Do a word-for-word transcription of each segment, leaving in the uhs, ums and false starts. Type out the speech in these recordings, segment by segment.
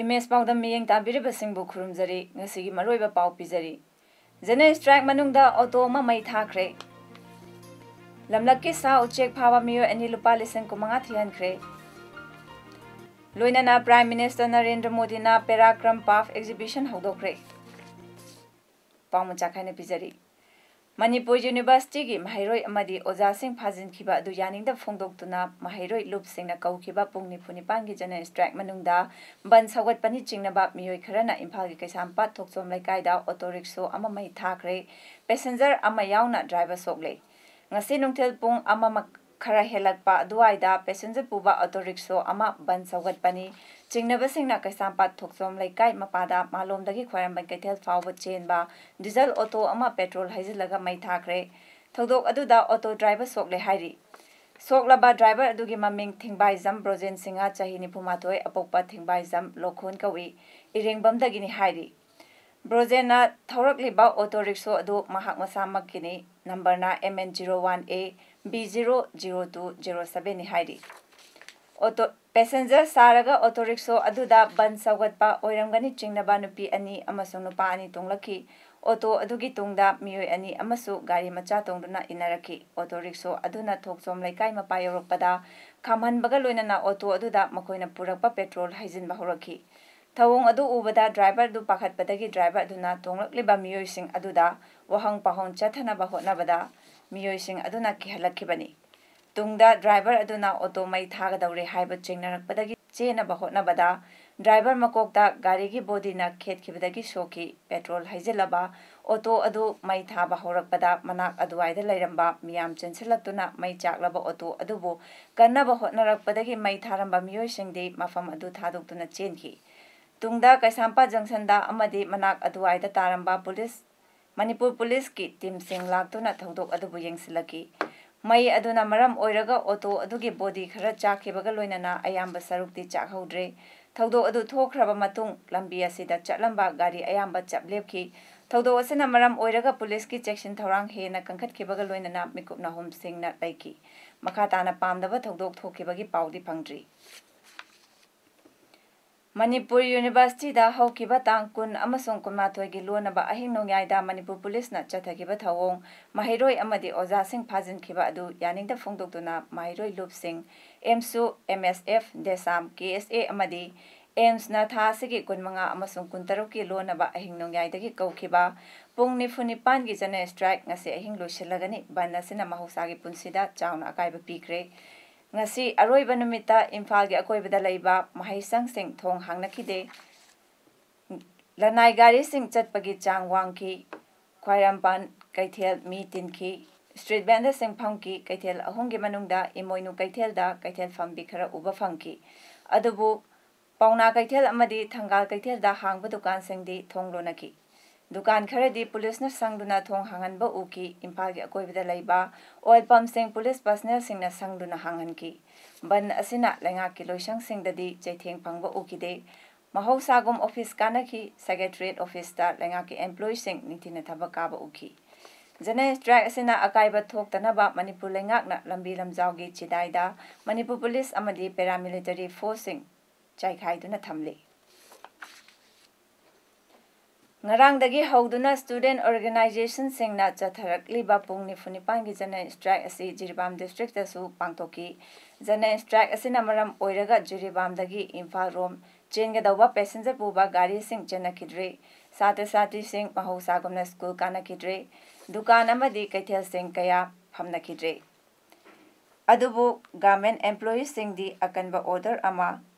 Image ꯄꯥꯎꯗꯝ ꯃꯤꯠꯌꯦꯡ ꯇꯥꯕꯤꯔꯤꯕꯁꯤꯡꯕꯨ ꯈꯨꯔꯨꯝꯖꯔꯤ꯫ ꯉꯁꯤꯒꯤ ꯃꯔꯨꯑꯣꯏꯕ ꯄꯥꯎ ꯄꯤꯖꯔꯤ꯫ General strike ꯃꯅꯨꯡꯗ ꯑꯣꯇꯣ ꯑꯃ ꯃꯩ ꯊꯥꯈ꯭ꯔꯦ꯫ ꯂꯝꯂꯛꯀꯤ ꯁꯥ ꯎꯆꯦꯛ ꯐꯥꯕ ꯃꯤꯑꯣꯏ ꯑꯅꯤ ꯂꯨꯄꯥ ꯂꯤꯁꯤꯡ ꯀꯨꯟꯃꯉꯥ ꯊꯤꯍꯟꯈ꯭ꯔꯦ꯫ ꯂꯣꯏꯅꯅ Prime Minister ꯅꯔꯦꯟꯗ꯭ꯔ ꯃꯣꯗꯤꯅ Parakram Parv exhibition ꯍꯧꯗꯣꯛꯈ꯭ꯔꯦ꯫ ꯄꯥꯎ ꯃꯆꯥ ꯈꯥꯏꯅ ꯄꯤꯖꯔꯤ꯫ ꯃꯅꯤꯄꯨꯔ University ꯒꯤ ꯃꯍꯩꯔꯣꯏ ꯑꯃꯗꯤ ꯑꯣꯖꯥꯁꯤꯡ ꯐꯥꯖꯤꯟꯈꯤꯕ ꯑꯗꯨ ꯌꯥꯅꯤꯡꯗꯕ ꯐꯣꯡꯗꯣꯛꯇꯨꯅ ꯃꯍꯩꯔꯣꯏ ꯂꯨꯞꯁꯤꯡꯅ ꯀꯧꯈꯤꯕ ꯄꯨꯡ ꯅꯤꯐꯨ ꯅꯤꯄꯥꯟꯒꯤ General strike ꯃꯅꯨꯡꯗ ꯕꯟ ꯁꯧꯒꯠꯄꯅꯤ ꯆꯤꯡꯅꯕ ꯃꯤꯑꯣꯏ ꯈꯔꯅ ꯏꯝꯐꯥꯜꯒꯤ ꯀꯩꯁꯥꯝꯄꯥꯠ ꯊꯣꯛꯆꯣꯝ ꯂꯩꯀꯥꯏꯗ ꯑꯣꯇꯣ ꯔꯤꯛꯁꯣ ꯑꯃ ꯃꯩ ꯊꯥꯈ꯭ꯔꯦ꯫ Passenger ꯑꯃ ꯌꯥꯎꯅ driver ꯁꯣꯛꯂꯦ꯫ ꯉꯁꯤ ꯅꯨꯡꯊꯤꯜ ꯄꯨꯡ ꯑꯃ ꯃꯛ-, ꯈꯔ ꯍꯦꯜꯂꯛꯄ ꯑꯗꯨꯋꯥꯏꯗ passenger ꯄꯨꯕ ꯑꯣꯇꯣ ꯔꯤꯛꯁꯣ ꯑꯃ ꯕꯟ ꯁꯧꯒꯠꯄꯅꯤ꯫ ꯆꯤꯡꯅꯕꯁꯤꯡꯅ ꯀꯩꯁꯥꯝꯄꯥꯠ ꯊꯣꯛꯆꯣꯝ ꯂꯩꯀꯥꯏ ꯃꯄꯥꯗ ꯃꯥꯂꯣꯝꯗꯒꯤ ꯈ꯭ꯋꯥꯏꯔꯝꯕꯟ ꯀꯩꯊꯦꯜ ꯐꯥꯎꯕ ꯆꯦꯟꯕ diesel ꯑꯣꯇꯣ ꯑꯃ petrol ꯍꯩꯖꯤꯜꯂꯒ ꯃꯩ ꯊꯥꯈ꯭ꯔꯦ꯫ ꯊꯧꯗꯣꯛ ꯑꯗꯨꯗ ꯑꯣꯇꯣ driver ꯁꯣꯛꯂꯦ ꯍꯥꯏꯔꯤ꯫ ꯁꯣꯛꯂꯕ driver ꯑꯗꯨꯒꯤ ꯃꯃꯤꯡ ꯊꯤꯡꯕꯥꯏꯖꯝ ꯕ꯭ꯔꯣꯖꯦꯟ ꯁꯤꯡꯍ, ꯆꯍꯤ ꯅꯤꯐꯨ ꯃꯥꯊꯣꯏ, ꯑꯄꯣꯛꯄ ꯊꯤꯡꯕꯥꯏꯖꯝ ꯂꯣꯈꯣꯟ ꯀꯧꯏ, ꯏꯔꯦꯡꯕꯝꯗꯒꯤꯅꯤ ꯍꯥꯏꯔꯤ꯫ ꯕ꯭ꯔꯣꯖꯦꯟꯅ ꯊꯧꯔꯛꯂꯤꯕ ꯑꯣꯇꯣ ꯔꯤꯛꯁꯣ ꯑꯗꯨ ꯃꯍꯥꯛ ꯃꯁꯥꯃꯛꯀꯤꯅꯤ, number ꯅ M N zero one A B zero zero two zero seven ꯅꯤ ꯍꯥꯏꯔꯤ꯫ ꯑꯣꯇꯣ, passenger ꯁꯥꯔꯒ ꯑꯣꯇꯣ ꯔꯤꯛꯁꯣ ꯑꯗꯨꯗ ꯕꯟ ꯁꯧꯒꯠꯄ ꯑꯣꯏꯔꯝꯒꯅꯤ ꯆꯤꯡꯅꯕ ꯅꯨꯄꯤ ꯑꯅꯤ ꯑꯃꯁꯨꯡ ꯅꯨꯄꯥ ꯑꯅꯤ ꯇꯣꯡꯂꯛꯈꯤ꯫ ꯑꯣꯇꯣ ꯑꯗꯨꯒꯤ ꯇꯨꯡꯗ ꯃꯤꯑꯣꯏ ꯑꯅꯤ ꯑꯃꯁꯨ ꯒꯥꯔꯤ ꯃꯆꯥ ꯇꯣꯡꯗꯨꯅ ꯏꯟꯅꯔꯛꯈꯤ꯫ ꯑꯣꯇꯣ ꯔꯤꯛꯁꯣ ꯑꯗꯨꯅ ꯊꯣꯛꯆꯣꯝ ꯂꯩꯀꯥꯏ ꯃꯄꯥ ꯌꯧꯔꯛꯄꯗ ꯈꯥꯝꯍꯟꯕꯒ ꯂꯣꯏꯅꯅ ꯑꯣꯇꯣ ꯑꯗꯨꯗ ꯃꯈꯣꯏꯅ ꯄꯨꯔꯛꯄ petrol ꯍꯩꯖꯤꯟꯕ ꯍꯧꯔꯛꯈꯤ꯫ ꯊꯧꯑꯣꯡ ꯑꯗꯨ ꯎꯕꯗ driver ꯑꯗꯨ ꯄꯥꯈꯠꯄꯗꯒꯤ driver ꯑꯗꯨꯅ ꯇꯣꯡꯂꯛꯂꯤꯕ ꯃꯤꯑꯣꯏꯁꯤꯡ ꯑꯗꯨꯗ ꯋꯥꯍꯪ ꯄꯥꯎꯍꯪ ꯆꯠꯊꯅꯕ ꯍꯣꯠꯅꯕꯗ ꯃꯤꯑꯣꯏꯁꯤꯡ ꯑꯗꯨꯅ ꯀꯤꯍꯜꯂꯛꯈꯤꯕꯅꯤ꯫ ꯇꯨꯡꯗ driver ꯑꯗꯨꯅ ꯑꯣꯇꯣ ꯃꯩ ꯊꯥꯒꯗꯧꯔꯦ ꯍꯥꯏꯕ ꯆꯤꯡꯅꯔꯛꯄꯗꯒꯤ ꯆꯦꯟꯅꯕ ꯍꯣꯠꯅꯕꯗ driver ꯃꯀꯣꯛꯇ ꯒꯥꯔꯤꯒꯤ bodyꯅ ꯈꯦꯠꯈꯤꯕꯗꯒꯤ ꯁꯣꯛꯈꯤ꯫ Petrol ꯍꯩꯖꯤꯜꯂꯕ ꯑꯣꯇꯣ ꯑꯗꯨ ꯃꯩ ꯊꯥꯕ ꯍꯧꯔꯛꯄꯗ ꯃꯅꯥꯛ ꯑꯗꯨꯋꯥꯏꯗ ꯂꯩꯔꯝꯕ ꯃꯤꯌꯥꯝ ꯆꯦꯟꯁꯤꯜꯂꯛꯇꯨꯅ ꯃꯩ ꯆꯥꯛꯂꯕ ꯑꯣꯇꯣ ꯑꯗꯨꯕꯨ ꯀꯟꯅꯕ ꯍꯣꯠꯅꯔꯛꯄꯗꯒꯤ ꯃꯩ ꯊꯥꯔꯝꯕ ꯃꯤꯑꯣꯏꯁꯤꯡꯗꯤ ꯃꯐꯝ ꯑꯗꯨ ꯊꯥꯗꯣꯛꯇꯨꯅ ꯆꯦꯟꯈꯤ꯫ ꯇꯨꯡꯗ ꯀꯩꯁꯥꯝꯄꯥꯠ ꯖꯪꯁꯟꯗ ꯑꯃꯗꯤ ꯃꯅꯥꯛ ꯑꯗꯨꯋꯥꯏꯗ ꯇꯥꯔꯝꯕ ꯄꯨꯂꯤꯁ, ꯃꯅꯤꯄꯨꯔ ꯄꯨꯂꯤꯁꯀꯤ ꯇꯤꯝꯁꯤꯡ ꯂꯥꯛꯇꯨꯅ ꯊꯧꯗꯣꯛ ꯑꯗꯨꯕꯨ ꯌꯦꯡꯁꯤꯜꯂꯛꯈꯤ꯫ ꯃꯩ ꯑꯗꯨꯅ ꯃꯔꯝ ꯑꯣꯏꯔꯒ ꯑꯣꯇꯣ ꯑꯗꯨꯒꯤ ꯕꯣꯗꯤ ꯈꯔ ꯆꯥꯛꯈꯤꯕꯒ ꯂꯣꯏꯅꯅ ꯑꯌꯥꯝꯕ ꯁꯔꯨꯛꯇꯤ ꯆꯥꯛꯍꯧꯗ꯭ꯔꯦ꯫ ꯊꯧꯗꯣꯛ ꯑꯗꯨ ꯊꯣꯛꯈ꯭ꯔꯕ ꯃꯇꯨꯡ ꯂꯝꯕꯤ ꯑꯁꯤꯗ ꯆꯠꯂꯝꯕ ꯒꯥꯔꯤ ꯑꯌꯥꯝꯕ ꯆꯞ ꯂꯦꯞꯈꯤ꯫ ꯊꯧꯗꯣꯛ ꯑꯁꯤꯅ ꯃꯔꯝ ꯑꯣꯏꯔꯒ ꯄꯨꯂꯤꯁꯀꯤ ꯆꯦꯛꯁꯤꯟ ꯊꯧꯔꯥꯡ ꯍꯦꯟꯅ ꯀꯟꯈꯠꯈꯤꯕꯒ ꯂꯣꯏꯅꯅ ꯃꯤꯀꯨꯞ ꯅꯥꯍꯨꯝꯁꯤꯡꯅ ꯂꯩꯈꯤ꯫ ꯃꯈꯥ ꯇꯥꯅ ꯄꯥꯝꯗꯕ ꯊꯧꯗꯣꯛ ꯊꯣꯛꯈꯤꯕꯒꯤ ꯄꯥꯎꯗꯤ ꯐꯪꯗ꯭ꯔꯤ꯫ ꯃꯅꯤꯄꯨꯔ ꯌꯨꯅꯤꯚꯔꯁꯤꯇꯤꯗ ꯍꯧꯈꯤꯕ ꯇꯥꯡ ꯀꯨꯟ ꯑꯃꯁꯨꯡ ꯀꯨꯟꯃꯥꯊꯣꯏꯒꯤ ꯂꯣꯟꯅꯕ ꯑꯍꯤꯡ ꯅꯣꯡꯌꯥꯏꯗ ꯃꯅꯤꯄꯨꯔ ꯄꯨꯂꯤꯁꯅ ꯆꯠꯊꯈꯤꯕ ꯊꯧꯑꯣꯡ, ꯃꯍꯩꯔꯣꯏ ꯑꯃꯗꯤ ꯑꯣꯖꯥꯁꯤꯡ ꯐꯥꯖꯤꯟꯈꯤꯕ ꯑꯗꯨ ꯌꯥꯅꯤꯡꯗ ꯐꯣꯡꯗꯣꯛꯇꯨꯅ ꯃꯍꯩꯔꯣꯏ ꯂꯨꯞꯁꯤꯡ, ꯑꯦꯝꯁꯨ, ꯑꯦꯝ ꯑꯦꯁ ꯑꯦꯐ, ꯗꯦꯁꯥꯝ, ꯀꯦ ꯑꯦꯁ ꯑꯦ ꯑꯃꯗꯤ ꯑꯦꯝꯁꯅ ꯊꯥ ꯑꯁꯤꯒꯤ ꯀꯨꯟꯃꯉꯥ ꯑꯃꯁꯨꯡ ꯀꯨꯟꯇꯔꯨꯛꯀꯤ ꯂꯣꯟꯅꯕ ꯑꯍꯤꯡ ꯅꯣꯡꯌꯥꯏꯗꯒꯤ ꯀꯧꯈꯤꯕ ꯄꯨꯡ ꯅꯤꯐꯨ ꯅꯤꯄꯥꯟꯒꯤ ꯖꯅ ꯁ꯭ꯇ꯭ꯔꯥꯏꯛ ꯉꯁꯤ ꯑꯍꯤꯡ ꯂꯣꯏꯁꯤꯜꯂꯒꯅꯤ꯫ ꯕꯟꯗ ꯑꯁꯤꯅ ꯃꯍꯧꯁꯥꯒꯤ ꯄꯨꯟꯁꯤꯗ ꯆꯥꯎꯅ ꯑꯀꯥꯏꯕ ꯄꯤꯈ꯭ꯔꯦ꯫ ꯉꯁꯤ ꯑꯔꯣꯏꯕ ꯅꯨꯃꯤꯠꯇ ꯏꯝꯐꯥꯜꯒꯤ ꯑꯀꯣꯏꯕꯗ ꯂꯩꯕ ꯃꯍꯩꯁꯪꯁꯤꯡ ꯊꯣꯡ ꯍꯥꯡꯅꯈꯤꯗꯦ꯫ ꯂꯅꯥꯏ ꯒꯥꯔꯤꯁꯤꯡ ꯆꯠꯄꯒꯤ ꯆꯥꯡ ꯋꯥꯡꯈꯤ꯫ ꯈ꯭ꯋꯥꯏꯔꯝꯕꯟ ꯀꯩꯊꯦꯜ ꯃꯤ ꯇꯤꯟꯈꯤ꯫ ꯁ꯭ꯇ꯭ꯔꯤꯠ ꯚꯦꯟꯗꯔꯁꯤꯡ ꯐꯝꯈꯤ꯫ ꯀꯩꯊꯦꯜ ꯑꯍꯨꯝꯒꯤ ꯃꯅꯨꯡꯗ ꯏꯃꯣꯏꯅꯨ ꯀꯩꯊꯦꯜꯗ ꯀꯩꯊꯦꯜ ꯐꯝꯕꯤ ꯈꯔ ꯎꯕ ꯐꯪꯈꯤ꯫ ꯑꯗꯨꯕꯨ ꯄꯥꯎꯅꯥ ꯀꯩꯊꯦꯜ ꯑꯃꯗꯤ ꯊꯪꯒꯥꯜ ꯀꯩꯊꯦꯜꯗ ꯍꯥꯡꯕ ꯗꯨꯀꯥꯟꯁꯤꯡꯗꯤ ꯊꯣꯡ ꯂꯣꯟꯅꯈꯤ꯫ ꯗꯨꯀꯥꯟ ꯈꯔꯗꯤ ꯄꯨꯂꯤꯁꯅ ꯁꯪꯗꯨꯅ ꯊꯣꯡ ꯍꯥꯡꯍꯟꯕ ꯎꯈꯤ꯫ ꯏꯝꯐꯥꯜꯒꯤ ꯑꯀꯣꯏꯕꯗ ꯂꯩꯕ ꯑꯣꯏꯜ ꯄꯝꯁꯤꯡ ꯄꯨꯂꯤꯁ ꯄꯔꯁꯅꯦꯜꯁꯤꯡꯅ ꯁꯪꯗꯨꯅ ꯍꯥꯡꯍꯟꯈꯤ꯫ ꯕꯟ ꯑꯁꯤꯅ ꯂꯩꯉꯥꯛꯀꯤ ꯂꯣꯏꯁꯪꯁꯤꯡꯗꯗꯤ ꯆꯩꯊꯦꯡ ꯐꯪꯕ ꯎꯈꯤꯗꯦ꯫ ꯃꯍꯧꯁꯥꯒꯨꯝ ꯑꯣꯐꯤꯁ ꯀꯥꯅꯈꯤ꯫ ꯁꯦꯀ꯭ꯔꯦꯇꯔꯤꯌꯦꯠ ꯑꯣꯐꯤꯁꯇ ꯂꯩꯉꯥꯛꯀꯤ ꯑꯦꯝꯄ꯭ꯂꯣꯌꯤꯁꯤꯡ ꯅꯤꯡꯊꯤꯅ ꯊꯕꯛ ꯀꯥꯕ ꯎꯈꯤ꯫ ꯖꯦꯅꯔꯦꯜ ꯁ꯭ꯇ꯭ꯔꯥꯏꯛ ꯑꯁꯤꯅ ꯑꯀꯥꯏꯕ ꯊꯣꯛꯇꯅꯕ ꯃꯅꯤꯄꯨꯔ ꯂꯩꯉꯥꯛꯅ ꯂꯝꯕꯤ ꯂꯝꯖꯥꯎꯒꯤ ꯆꯤꯗꯥꯏꯗ ꯃꯅꯤꯄꯨꯔ ꯄꯨꯂꯤꯁ ꯑꯃꯗꯤ ꯄꯦꯔꯥꯃꯤꯂꯤꯇꯔꯤ ꯐꯣꯔꯁꯁꯤꯡ ꯆꯥꯏꯈꯥꯏꯗꯨꯅ ꯊꯝꯂꯤ꯫ ꯉꯔꯥꯡꯗꯒꯤ ꯍꯧꯗꯨꯅ ꯁ꯭ꯇꯨꯗꯦꯟꯠ ꯑꯣꯔꯒꯅꯥꯏꯖꯦꯁꯟꯁꯤꯡꯅ ꯆꯠꯊꯔꯛꯂꯤꯕ ꯄꯨꯡ ꯅꯤꯐꯨ ꯅꯤꯄꯥꯟꯒꯤ ꯖꯦꯅꯔꯦꯜ ꯁ꯭ꯇ꯭ꯔꯥꯏꯛ ꯑꯁꯤ ꯖꯤꯔꯤꯕꯥꯝ ꯗꯤꯁꯇ꯭ꯔꯤꯛꯇꯁꯨ ꯄꯥꯡꯊꯣꯛꯈꯤ꯫ ꯖꯦꯅꯔꯦꯜ ꯁ꯭ꯇ꯭ꯔꯥꯏꯛ ꯑꯁꯤꯅ ꯃꯔꯝ ꯑꯣꯏꯔꯒ ꯖꯤꯔꯤꯕꯥꯝꯗꯒꯤ ꯏꯝꯐꯥꯜ ꯔꯣꯝ ꯆꯦꯟꯒꯗꯧꯕ ꯄꯦꯁꯦꯟꯖꯔ ꯄꯨꯕ ꯒꯥꯔꯤꯁꯤꯡ ꯆꯦꯟꯅꯈꯤꯗ꯭ꯔꯦ꯫ ꯁꯥꯇ꯭ꯔ ꯁꯥꯇ꯭ꯔꯤꯁꯤꯡ ꯃꯍꯧꯁꯥꯒꯨꯝꯅ ꯁ꯭ꯀꯨꯜ ꯀꯥꯅꯈꯤꯗ꯭ꯔꯦ꯫ ꯗꯨꯀꯥꯟ ꯑꯃꯗꯤ ꯀꯩꯊꯦꯜꯁꯤꯡ ꯀꯌꯥ ꯐꯝꯅꯈꯤꯗ꯭ꯔꯦ꯫ ꯑꯗꯨꯕꯨ ꯒꯚꯔꯟꯃꯦꯟꯠ ꯑꯦꯝꯄ꯭ꯂꯣꯌꯤꯁꯤꯡꯗꯤ ꯑꯀꯟꯕ ꯑꯣꯔꯗꯔ ꯑꯃ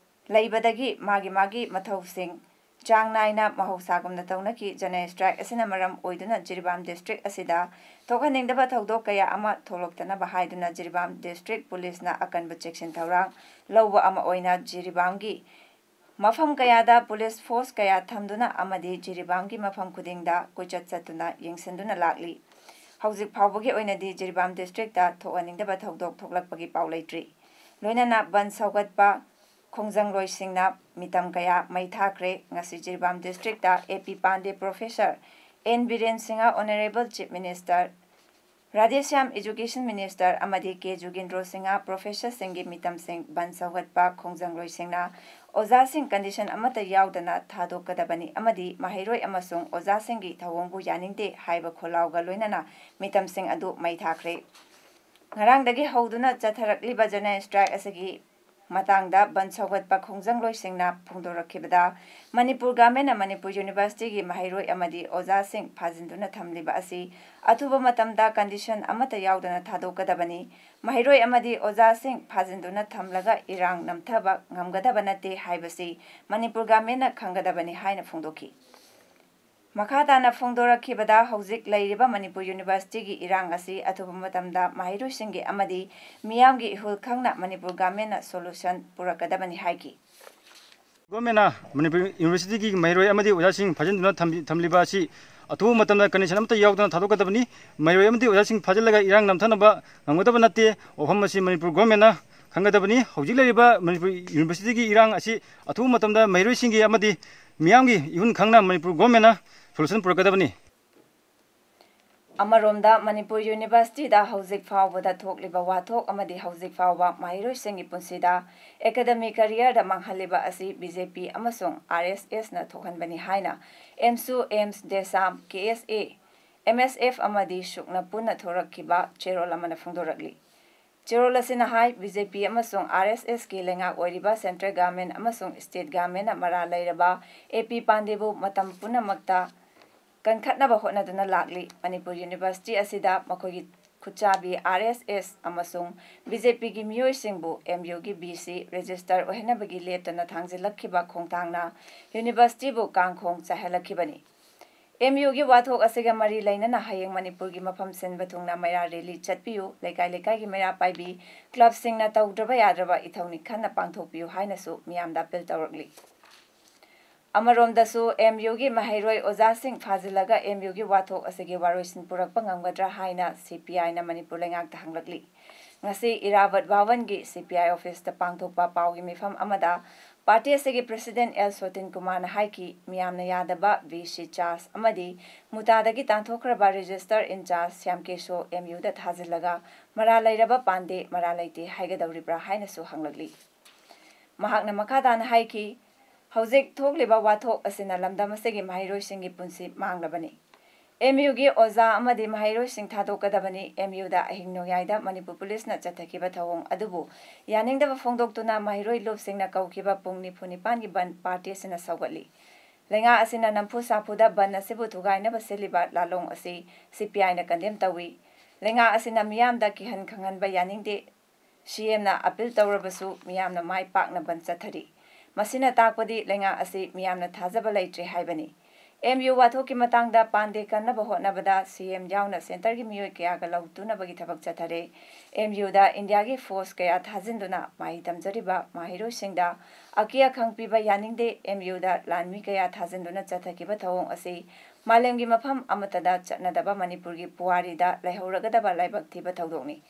ꯂꯩꯕꯗꯒꯤ ꯃꯥꯒꯤ ꯃꯥꯒꯤ ꯃꯊꯧꯁꯤꯡ ꯆꯥꯡ ꯅꯥꯏꯅ ꯃꯍꯧꯁꯥꯒꯨꯝꯅ ꯇꯧꯅꯈꯤ꯫ ꯖꯦꯅꯔꯦꯜ ꯁ꯭ꯇ꯭ꯔꯥꯏꯛ ꯑꯁꯤꯅ ꯃꯔꯝ ꯑꯣꯏꯗꯨꯅ ꯖꯤꯔꯤꯕꯥꯝ ꯗꯤꯁꯇ꯭ꯔꯤꯛ ꯑꯁꯤꯗ ꯊꯣꯛꯍꯟꯅꯤꯡꯗꯕ ꯊꯧꯗꯣꯛ ꯀꯌꯥ ꯑꯃ ꯊꯣꯛꯂꯛꯇꯅꯕ ꯍꯥꯏꯗꯨꯅ ꯖꯤꯔꯤꯕꯥꯝ ꯗꯤꯁꯇ꯭ꯔꯤꯛ ꯄꯨꯂꯤꯁꯅ ꯑꯀꯟꯕ ꯆꯦꯛꯁꯤꯟ ꯊꯧꯔꯥꯡ ꯂꯧꯕ ꯑꯃ ꯑꯣꯏꯅ ꯖꯤꯔꯤꯕꯥꯝꯒꯤ ꯃꯐꯝ ꯀꯌꯥꯗ ꯄꯨꯂꯤꯁ ꯐꯣꯔꯁ ꯀꯌꯥ ꯊꯝꯗꯨꯅ ꯑꯃꯗꯤ ꯖꯤꯔꯤꯕꯥꯝꯒꯤ ꯃꯐꯝ ꯈꯨꯗꯤꯡꯗ ꯀꯣꯏꯆꯠ ꯆꯠꯇꯨꯅ ꯌꯦꯡꯁꯤꯟꯗꯨꯅ ꯂꯥꯛꯂꯤ꯫ ꯍꯧꯖꯤꯛ ꯐꯥꯎꯕꯒꯤ ꯑꯣꯏꯅꯗꯤ ꯖꯤꯔꯤꯕꯥꯝ ꯗꯤꯁꯇ꯭ꯔꯤꯛꯇ ꯊꯣꯛꯍꯟꯅꯤꯡꯗꯕ ꯊꯧꯗꯣꯛ ꯊꯣꯛꯂꯛꯄꯒꯤ ꯄꯥꯎ ꯂꯩꯇ꯭ꯔꯤ꯫ ꯂꯣꯏꯅꯅ ꯕꯟ ꯁꯧꯒꯠꯄ ꯈꯣꯡꯖꯪꯂꯣꯏꯁꯤꯡꯅ ꯃꯤꯇꯝ ꯀꯌꯥ ꯃꯩ ꯊꯥꯈ꯭ꯔꯦ꯫ ꯉꯁꯤ Jiribam district A P Pandey, professor N Biren Singh, honourable chief minister Radheshyam, education minister ꯑꯃꯗꯤ ꯀꯦ ꯖꯨꯒꯦꯟꯗ꯭ꯔꯣ ꯁꯤꯡꯍ, ꯄ꯭ꯔꯣꯐꯦꯁꯔꯁꯤꯡꯒꯤ ꯃꯤꯇꯝꯁꯤꯡ ꯕꯟ ꯁꯧꯒꯠꯄ ꯈꯣꯡꯖꯪꯂꯣꯏꯁꯤꯡꯅ ꯑꯣꯖꯥꯁꯤꯡ ꯀꯟꯗꯤꯁꯟ ꯑꯃꯠꯇ ꯌꯥꯎꯗꯅ ꯊꯥꯗꯣꯛꯀꯗꯕꯅꯤ ꯑꯃꯗꯤ ꯃꯍꯩꯔꯣꯏ ꯑꯃꯁꯨꯡ ꯑꯣꯖꯥꯁꯤꯡꯒꯤ ꯊꯧꯑꯣꯡꯕꯨ ꯌꯥꯅꯤꯡꯗꯦ ꯍꯥꯏꯕ ꯈꯣꯜꯂꯥꯎꯒ ꯂꯣꯏꯅꯅ ꯃꯤꯇꯝꯁꯤꯡ ꯑꯗꯨ ꯃꯩ ꯊꯥꯈ꯭ꯔꯦ꯫ ꯉꯔꯥꯡꯗꯒꯤ ꯍꯧꯗꯨꯅ ꯆꯠꯊꯔꯛꯂꯤꯕ ꯖꯦꯅꯔꯦꯜ ꯁ꯭ꯇ꯭ꯔꯥꯏꯛ ꯑꯁꯤꯒꯤ ꯃꯇꯥꯡꯗ ꯕꯟ ꯁꯧꯒꯠꯄ ꯈꯣꯡꯖꯪꯂꯣꯏꯁꯤꯡꯅ ꯐꯣꯡꯗꯣꯔꯛꯈꯤꯕꯗ, ꯃꯅꯤꯄꯨꯔ ꯒꯃꯦꯟꯅ ꯃꯅꯤꯄꯨꯔ ꯌꯨꯅꯤꯚꯔꯁꯤꯇꯤꯒꯤ ꯃꯍꯩꯔꯣꯏ ꯑꯃꯗꯤ ꯑꯣꯖꯥꯁꯤꯡ ꯐꯥꯖꯤꯟꯗꯨꯅ ꯊꯝꯂꯤꯕ ꯑꯁꯤ ꯑꯊꯨꯕ ꯃꯇꯝꯗ ꯀꯟꯗꯤꯁꯟ ꯑꯃꯠꯇ ꯌꯥꯎꯗꯅ ꯊꯥꯗꯣꯛꯀꯗꯕꯅꯤ꯫ ꯃꯍꯩꯔꯣꯏ ꯑꯃꯗꯤ ꯑꯣꯖꯥꯁꯤꯡ ꯐꯥꯖꯤꯟꯗꯨꯅ ꯊꯝꯂꯒ ꯏꯔꯥꯡ ꯅꯝꯊꯕ ꯉꯝꯒꯗꯕ ꯅꯠꯇꯦ ꯍꯥꯏꯕꯁꯤ ꯃꯅꯤꯄꯨꯔ ꯒꯃꯦꯟꯅ ꯈꯪꯒꯗꯕꯅꯤ ꯍꯥꯏꯅ ꯐꯣꯡꯗꯣꯛꯈꯤ꯫ ꯃꯈꯥ ꯇꯥꯅ ꯐꯣꯡꯗꯣꯔꯛꯈꯤꯕꯗ, ꯍꯧꯖꯤꯛ ꯂꯩꯔꯤꯕ ꯃꯅꯤꯄꯨꯔ ꯌꯨꯅꯤꯚꯔꯁꯤꯇꯤꯒꯤ ꯏꯔꯥꯡ ꯑꯁꯤ ꯑꯊꯨꯕ ꯃꯇꯝꯗ ꯃꯍꯩꯔꯣꯏꯁꯤꯡꯒꯤ ꯑꯃꯗꯤ ꯃꯤꯌꯥꯝꯒꯤ ꯏꯍꯨꯜ ꯈꯪꯅ ꯃꯅꯤꯄꯨꯔ ꯒꯃꯦꯟꯅ ꯁꯣꯂꯨꯁꯟ ꯄꯨꯔꯛꯀꯗꯕꯅꯤ ꯍꯥꯏꯈꯤ꯫ ꯒꯣꯔꯃꯦꯟꯅ ꯃꯅꯤꯄꯨꯔ ꯌꯨꯅꯤꯚꯔꯁꯤꯇꯤꯒꯤ ꯃꯍꯩꯔꯣꯏ ꯑꯃꯗꯤ ꯑꯣꯖꯥꯁꯤꯡ ꯐꯥꯖꯤꯟꯗꯨꯅ ꯊꯝꯕꯤ-, ꯊꯝꯂꯤꯕ ꯑꯁꯤ ꯑꯊꯨꯕ ꯃꯇꯝꯗ ꯀꯟꯗꯤꯁꯟ ꯑꯃꯠꯇ ꯌꯥꯎꯗꯅ ꯊꯥꯗꯣꯛꯀꯗꯕꯅꯤ꯫ ꯃꯍꯩꯔꯣꯏ ꯑꯃꯗꯤ ꯑꯣꯖꯥꯁꯤꯡ ꯐꯥꯖꯤꯜꯂꯒ ꯏꯔꯥꯡ ꯅꯝꯊꯅꯕ ꯉꯝꯒꯗꯕ ꯅꯠꯇꯦ꯫ ꯋꯥꯐꯝ ꯑꯁꯤ ꯃꯅꯤꯄꯨꯔ ꯒꯣꯔꯃꯦꯟꯅ ꯈꯪꯒꯗꯕꯅꯤ꯫ ꯍꯧꯖꯤꯛ ꯂꯩꯔꯤꯕ ꯃꯅꯤꯄꯨꯔ ꯌꯨꯅꯤꯚꯔꯁꯤꯇꯤꯒꯤ ꯏꯔꯥꯡ ꯑꯁꯤ ꯑꯊꯨꯕ ꯃꯇꯝꯗ ꯃꯍꯩꯔꯣꯏꯁꯤꯡꯒꯤ ꯑꯃꯗꯤ ꯃꯤꯌꯥꯝꯒꯤ ꯏꯍꯨꯜ ꯈꯪꯅ ꯃꯅꯤꯄꯨꯔ ꯒꯣꯔꯃꯦꯟꯅ ꯁꯣꯂꯨꯁꯟ ꯄꯨꯔꯛꯀꯗꯕꯅꯤ꯫ ꯑꯃꯔꯣꯝꯗ, ꯃꯅꯤꯄꯨꯔ ꯌꯨꯅꯤꯚꯔꯁꯤꯇꯤꯗ ꯍꯧꯖꯤꯛ ꯐꯥꯎꯕꯗ ꯊꯣꯛꯂꯤꯕ ꯋꯥꯊꯣꯛ ꯑꯃꯗꯤ ꯍꯧꯖꯤꯛ ꯐꯥꯎꯕ ꯃꯍꯩꯔꯣꯏꯁꯤꯡꯒꯤ ꯄꯨꯟꯁꯤꯗ ꯑꯦꯀꯥꯗꯃꯤꯛ ꯀꯦꯔꯤꯌꯔꯗ ꯃꯥꯡꯍꯜꯂꯤꯕ ꯑꯁꯤ ꯕꯤ ꯖꯦ ꯄꯤ ꯑꯃꯁꯨꯡ ꯑꯥꯔ ꯑꯦꯁ ꯑꯦꯁꯅ ꯊꯣꯛꯍꯟꯕꯅꯤ ꯍꯥꯏꯅ ꯑꯦꯝꯁꯨ, ꯑꯦꯝꯁ ꯗꯦꯁꯥꯝ, ꯀꯦ ꯑꯦꯁ ꯑꯦ, ꯑꯦꯝ ꯑꯦꯁ ꯑꯦꯐ ꯑꯃꯗꯤ ꯁꯨꯛꯅ ꯄꯨꯟꯅ ꯊꯣꯔꯛꯈꯤꯕ ꯆꯦꯔꯣꯜ ꯑꯃꯅ ꯐꯣꯡꯗꯣꯔꯛꯂꯤ꯫ ꯆꯦꯔꯣꯜ ꯑꯁꯤꯅ ꯍꯥꯏ, ꯕꯤ ꯖꯦ ꯄꯤ ꯑꯃꯁꯨꯡ ꯑꯥꯔ ꯑꯦꯁ ꯑꯦꯁꯀꯤ ꯂꯩꯉꯥꯛ ꯑꯣꯏꯔꯤꯕ ꯁꯦꯟꯇ꯭ꯔꯦꯜ ꯒꯚꯔꯟꯃꯦꯟꯠ ꯑꯃꯁꯨꯡ ꯁ꯭ꯇꯦꯠ ꯒꯚꯔꯟꯃꯦꯟꯠꯅ ꯃꯔꯥꯜ ꯂꯩꯔꯕ ꯑꯦ ꯄꯤ ꯄꯥꯟꯗꯦꯕꯨ ꯃꯇꯝ ꯄꯨꯝꯅꯃꯛꯇ ꯀꯟꯈꯠꯅꯕ ꯍꯣꯠꯅꯗꯨꯅ ꯂꯥꯛꯂꯤ꯫ ꯃꯅꯤꯄꯨꯔ ꯌꯨꯅꯤꯚꯔꯁꯤꯇꯤ ꯑꯁꯤꯗ ꯃꯈꯣꯏꯒꯤ ꯈꯨꯠꯆꯥꯕꯤ ꯑꯥꯔ ꯑꯦꯁ ꯑꯦꯁ ꯑꯃꯁꯨꯡ ꯕꯤ ꯖꯦ ꯄꯤꯒꯤ ꯃꯤꯑꯣꯏꯁꯤꯡꯕꯨ ꯑꯦꯝ ꯌꯨꯒꯤ ꯚꯤ ꯁꯤ ꯔꯦꯖꯤꯁꯇꯔ ꯑꯣꯏꯍꯟꯅꯕꯒꯤ ꯂꯦꯞꯇꯅ ꯊꯥꯡꯖꯤꯜꯂꯛꯈꯤꯕ ꯈꯣꯡꯊꯥꯡꯅ ꯌꯨꯅꯤꯚꯔꯁꯤꯇꯤꯕꯨ ꯀꯥꯡꯈꯣꯡ ꯆꯥꯏꯍꯜꯂꯛꯈꯤꯕꯅꯤ꯫ ꯑꯦꯝ ꯌꯨꯒꯤ ꯋꯥꯊꯣꯛ ꯑꯁꯤꯒ ꯃꯔꯤ ꯂꯩꯅꯅ ꯍꯌꯦꯡ ꯃꯅꯤꯄꯨꯔꯒꯤ ꯃꯐꯝ ꯁꯤꯟꯕ ꯊꯨꯡꯅ ꯃꯩꯔꯥ ꯔꯦꯂꯤ ꯆꯠꯄꯤꯌꯨ, ꯂꯩꯀꯥꯏ ꯂꯩꯀꯥꯏꯒꯤ ꯃꯩꯔꯥ ꯄꯥꯏꯕꯤ, ꯀ꯭ꯂꯕꯁꯤꯡꯅ ꯇꯧꯗ꯭ꯔꯕ ꯌꯥꯗ꯭ꯔꯕ ꯏꯊꯧꯅꯤ ꯈꯟꯅ ꯄꯥꯡꯊꯣꯛꯄꯤꯌꯨ ꯍꯥꯏꯅꯁꯨ ꯃꯤꯌꯥꯝꯗ ꯑꯄꯤꯜ ꯇꯧꯔꯛꯂꯤ꯫ ꯑꯃꯔꯣꯝꯗꯁꯨ ꯑꯦꯝ ꯌꯨꯒꯤ ꯃꯍꯩꯔꯣꯏ ꯑꯣꯖꯥꯁꯤꯡ ꯐꯥꯖꯤꯜꯂꯒ ꯑꯦꯝ ꯌꯨꯒꯤ ꯋꯥꯊꯣꯛ ꯑꯁꯤꯒꯤ ꯋꯥꯔꯣꯏꯁꯤꯟ ꯄꯨꯔꯛꯄ ꯉꯝꯒꯗ꯭ꯔꯥ ꯍꯥꯏꯅ ꯁꯤ ꯄꯤ ꯑꯥꯏꯅ ꯃꯅꯤꯄꯨꯔ ꯂꯩꯉꯥꯛꯇ ꯍꯪꯂꯛꯂꯤ꯫ ꯉꯁꯤ ꯏꯔꯥꯕꯠ ꯚꯋꯟꯒꯤ ꯁꯤ ꯄꯤ ꯑꯥꯏ ꯑꯣꯐꯤꯁꯇ ꯄꯥꯡꯊꯣꯛꯄ ꯄꯥꯎꯒꯤ ꯃꯤꯐꯝ ꯑꯃꯗ ꯄꯥꯔꯇꯤ ꯑꯁꯤꯒꯤ ꯄ꯭ꯔꯁꯤꯗꯦꯟ ꯑꯦꯜ ꯁꯣꯇꯤꯟ ꯀꯨꯃꯥꯔꯅ ꯍꯥꯏꯈꯤ, ꯃꯤꯌꯥꯝꯅ ꯌꯥꯗꯕ ꯚꯤ ꯁꯤ ꯆꯥꯔꯖ ꯑꯃꯗꯤ ꯃꯨꯇꯥꯗꯒꯤ ꯇꯥꯟꯊꯣꯛꯈ꯭ꯔꯕ ꯔꯦꯖꯤꯁꯇꯔ ꯏꯟꯆꯥꯔꯖ ꯁ꯭ꯌꯥꯝ ꯀꯦꯁꯣ ꯑꯦꯝ ꯌꯨꯗ ꯊꯥꯖꯤꯜꯂꯒ ꯃꯔꯥ ꯂꯩꯔꯕ ꯄꯥꯟꯗꯦ, ꯃꯔꯥ ꯂꯩꯇꯦ ꯍꯥꯏꯒꯗꯧꯔꯤꯕ꯭ꯔꯥ ꯍꯥꯏꯅꯁꯨ ꯍꯪꯂꯛꯂꯤ꯫ ꯃꯍꯥꯛꯅ ꯃꯈꯥ ꯇꯥꯅ ꯍꯥꯏꯈꯤ, ꯍꯧꯖꯤꯛ ꯊꯣꯛꯂꯤꯕ ꯋꯥꯊꯣꯛ ꯑꯁꯤꯅ ꯂꯝꯗꯝ ꯑꯁꯤꯒꯤ ꯃꯍꯩꯔꯣꯏꯁꯤꯡꯒꯤ ꯄꯨꯟꯁꯤ ꯃꯥꯡꯂꯕꯅꯤ꯫ ꯑꯦꯝ ꯌꯨꯒꯤ ꯑꯣꯖꯥ ꯑꯃꯗꯤ ꯃꯍꯩꯔꯣꯏꯁꯤꯡ ꯊꯥꯗꯣꯛꯀꯗꯕꯅꯤ꯫ ꯑꯦꯝ ꯌꯨꯗ ꯑꯍꯤꯡ ꯅꯣꯡꯌꯥꯏꯗ ꯃꯅꯤꯄꯨꯔ ꯄꯨꯂꯤꯁꯅ ꯆꯠꯊꯈꯤꯕ ꯊꯧꯑꯣꯡ ꯑꯗꯨꯕꯨ ꯌꯥꯅꯤꯡꯗꯕ ꯐꯣꯡꯗꯣꯛꯇꯨꯅ ꯃꯍꯩꯔꯣꯏ ꯂꯨꯞꯁꯤꯡꯅ ꯀꯧꯈꯤꯕ ꯄꯨꯡ ꯅꯤꯐꯨ ꯅꯤꯄꯥꯟꯒꯤ ꯕꯟ ꯄꯥꯔꯇꯤ ꯑꯁꯤꯅ ꯁꯧꯒꯠꯂꯤ꯫ ꯂꯩꯉꯥꯛ ꯑꯁꯤꯅ ꯅꯝꯐꯨ ꯁꯥꯐꯨꯗ ꯕꯟ ꯑꯁꯤꯕꯨ ꯊꯨꯒꯥꯏꯅꯕ ꯁꯤꯜꯂꯤꯕ ꯂꯥꯂꯣꯡ ꯑꯁꯤ ꯁꯤ ꯄꯤ ꯑꯥꯏꯅ ꯀꯟꯗꯦꯝ ꯇꯧꯏ꯫ ꯂꯩꯉꯥꯛ ꯑꯁꯤꯅ ꯃꯤꯌꯥꯝꯗ ꯀꯤꯍꯟ ꯈꯪꯍꯟꯕ ꯌꯥꯅꯤꯡꯗꯦ꯫ ꯁꯤ ꯑꯦꯝꯅ ꯑꯄꯤꯜ ꯇꯧꯔꯕꯁꯨ ꯃꯤꯌꯥꯝꯅ ꯃꯥꯏ ꯄꯥꯛꯅ ꯕꯟ ꯆꯠꯊꯔꯤ꯫ ꯃꯁꯤꯅ ꯇꯥꯛꯄꯗꯤ ꯂꯩꯉꯥꯛ ꯑꯁꯤ ꯃꯤꯌꯥꯝꯅ ꯊꯥꯖꯕ ꯂꯩꯇ꯭ꯔꯦ ꯍꯥꯏꯕꯅꯤ꯫ ꯑꯦꯝ ꯌꯨ ꯋꯥꯊꯣꯛꯀꯤ ꯃꯇꯥꯡꯗ ꯄꯥꯟꯗꯦ ꯀꯟꯅꯕ ꯍꯣꯠꯅꯕꯗ ꯁꯤ ꯑꯦꯝ ꯌꯥꯎꯅ ꯁꯦꯟꯇꯔꯒꯤ ꯃꯤꯑꯣꯏ ꯀꯌꯥꯒ ꯂꯧ ꯇꯨꯅꯕꯒꯤ ꯊꯕꯛ ꯆꯠꯊꯔꯦ꯫ ꯑꯦꯝ ꯌꯨꯗ ꯏꯟꯗꯤꯌꯥꯒꯤ ꯐꯣꯔꯁ ꯀꯌꯥ ꯊꯥꯖꯤꯟꯗꯨꯅ ꯃꯍꯩ ꯇꯝꯖꯔꯤꯕ ꯃꯍꯩꯔꯣꯏꯁꯤꯡꯗ ꯑꯀꯤ ꯑꯈꯪ ꯄꯤꯕ ꯌꯥꯅꯤꯡꯗꯦ꯫ ꯑꯦꯝ ꯌꯨꯗ ꯂꯥꯟꯃꯤ ꯀꯌꯥ ꯊꯥꯖꯤꯟꯗꯨꯅ ꯆꯠꯊꯈꯤꯕ ꯊꯧꯑꯣꯡ ꯑꯁꯤ ꯃꯥꯂꯦꯝꯒꯤ ꯃꯐꯝ ꯑꯃꯠꯇꯗ ꯆꯠꯅꯗꯕ ꯃꯅꯤꯄꯨꯔꯒꯤ ꯄꯨꯋꯥꯔꯤꯗ ꯂꯩꯍꯧꯔꯒꯗꯕ ꯂꯥꯏꯕꯛ ꯊꯤꯕ ꯊꯧꯗꯣꯛꯅꯤ꯫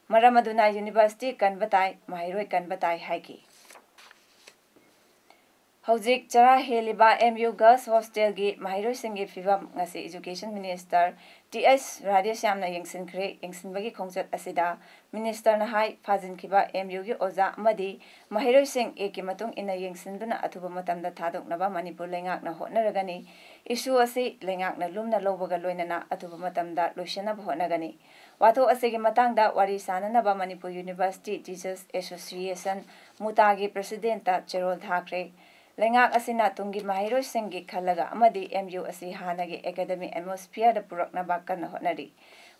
ꯃꯔꯝ ꯑꯗꯨꯅ ꯌꯨꯅꯤꯚꯔꯁꯤꯇꯤ ꯀꯟꯕ ꯇꯥꯏ, ꯃꯍꯩꯔꯣꯏ ꯀꯟꯕ ꯇꯥꯏ ꯍꯥꯏꯈꯤ꯫ ꯍꯧꯖꯤꯛ ꯆꯔꯥ ꯍꯦꯜꯂꯤꯕ ꯑꯦꯝ ꯌꯨ ꯒꯔꯜꯁ ꯍꯣꯁꯇꯦꯜꯒꯤ ꯃꯍꯩꯔꯣꯏꯁꯤꯡꯒꯤ ꯐꯤꯕꯝ ꯉꯁꯤ ꯏꯖꯨꯀꯦꯁꯟ ꯃꯤꯅꯤꯁꯇꯔ ꯇꯤ ꯑꯩꯆ ꯔꯥꯙꯦꯁ꯭ꯌꯥꯝꯅ ꯌꯦꯡꯁꯤꯟꯈ꯭ꯔꯦ꯫ ꯌꯦꯡꯁꯤꯟꯕꯒꯤ ꯈꯣꯡꯆꯠ ꯑꯁꯤꯗ ꯃꯤꯅꯤꯁꯇꯔꯅ ꯍꯥꯏ, ꯐꯥꯖꯤꯟꯈꯤꯕ ꯑꯦꯝ ꯌꯨꯒꯤ ꯑꯣꯖꯥ ꯑꯃꯗꯤ ꯃꯍꯩꯔꯣꯏꯁꯤꯡ ꯑꯦꯛꯀꯤ ꯃꯇꯨꯡ ꯏꯟꯅ ꯌꯦꯡꯁꯤꯟꯗꯨꯅ ꯑꯊꯨꯕ ꯃꯇꯝꯗ ꯊꯥꯗꯣꯛꯅꯕ ꯃꯅꯤꯄꯨꯔ ꯂꯩꯉꯥꯛꯅ ꯍꯣꯠꯅꯔꯒꯅꯤ꯫ ꯏꯁꯨ ꯑꯁꯤ ꯂꯩꯉꯥꯛꯅ ꯂꯨꯝꯅ ꯂꯧꯕꯒ ꯂꯣꯏꯅꯅ ꯑꯊꯨꯕ ꯃꯇꯝꯗ ꯂꯣꯏꯁꯤꯟꯅꯕ ꯍꯣꯠꯅꯒꯅꯤ꯫ ꯋꯥꯊꯣꯛ ꯑꯁꯤꯒꯤ ꯃꯇꯥꯡꯗ ꯋꯥꯔꯤ ꯁꯥꯅꯅꯕ ꯃꯅꯤꯄꯨꯔ ꯌꯨꯅꯤꯚꯔꯁꯤꯇꯤ ꯇꯤꯆꯔꯁ ꯑꯦꯁꯣꯁꯤꯌꯦꯁꯟ, ꯃꯨꯇꯥꯒꯤ ꯄ꯭ꯔꯁꯤꯗꯦꯟꯠꯇ ꯆꯦꯔꯣꯜ ꯊꯥꯈ꯭ꯔꯦ꯫ ꯂꯩꯉꯥꯛ ꯑꯁꯤꯅ ꯇꯨꯡꯒꯤ ꯃꯍꯩꯔꯣꯏꯁꯤꯡꯒꯤ ꯈꯜꯂꯒ ꯑꯃꯗꯤ ꯑꯦꯝ ꯌꯨ ꯑꯁꯤ ꯍꯥꯟꯅꯒꯤ ꯑꯦꯀꯥꯗꯃꯤꯛ ꯑꯦꯠꯃꯣꯁꯐꯤꯌꯔꯗ ꯄꯨꯔꯛꯅꯕ ꯀꯟꯅ ꯍꯣꯠꯅꯔꯤ꯫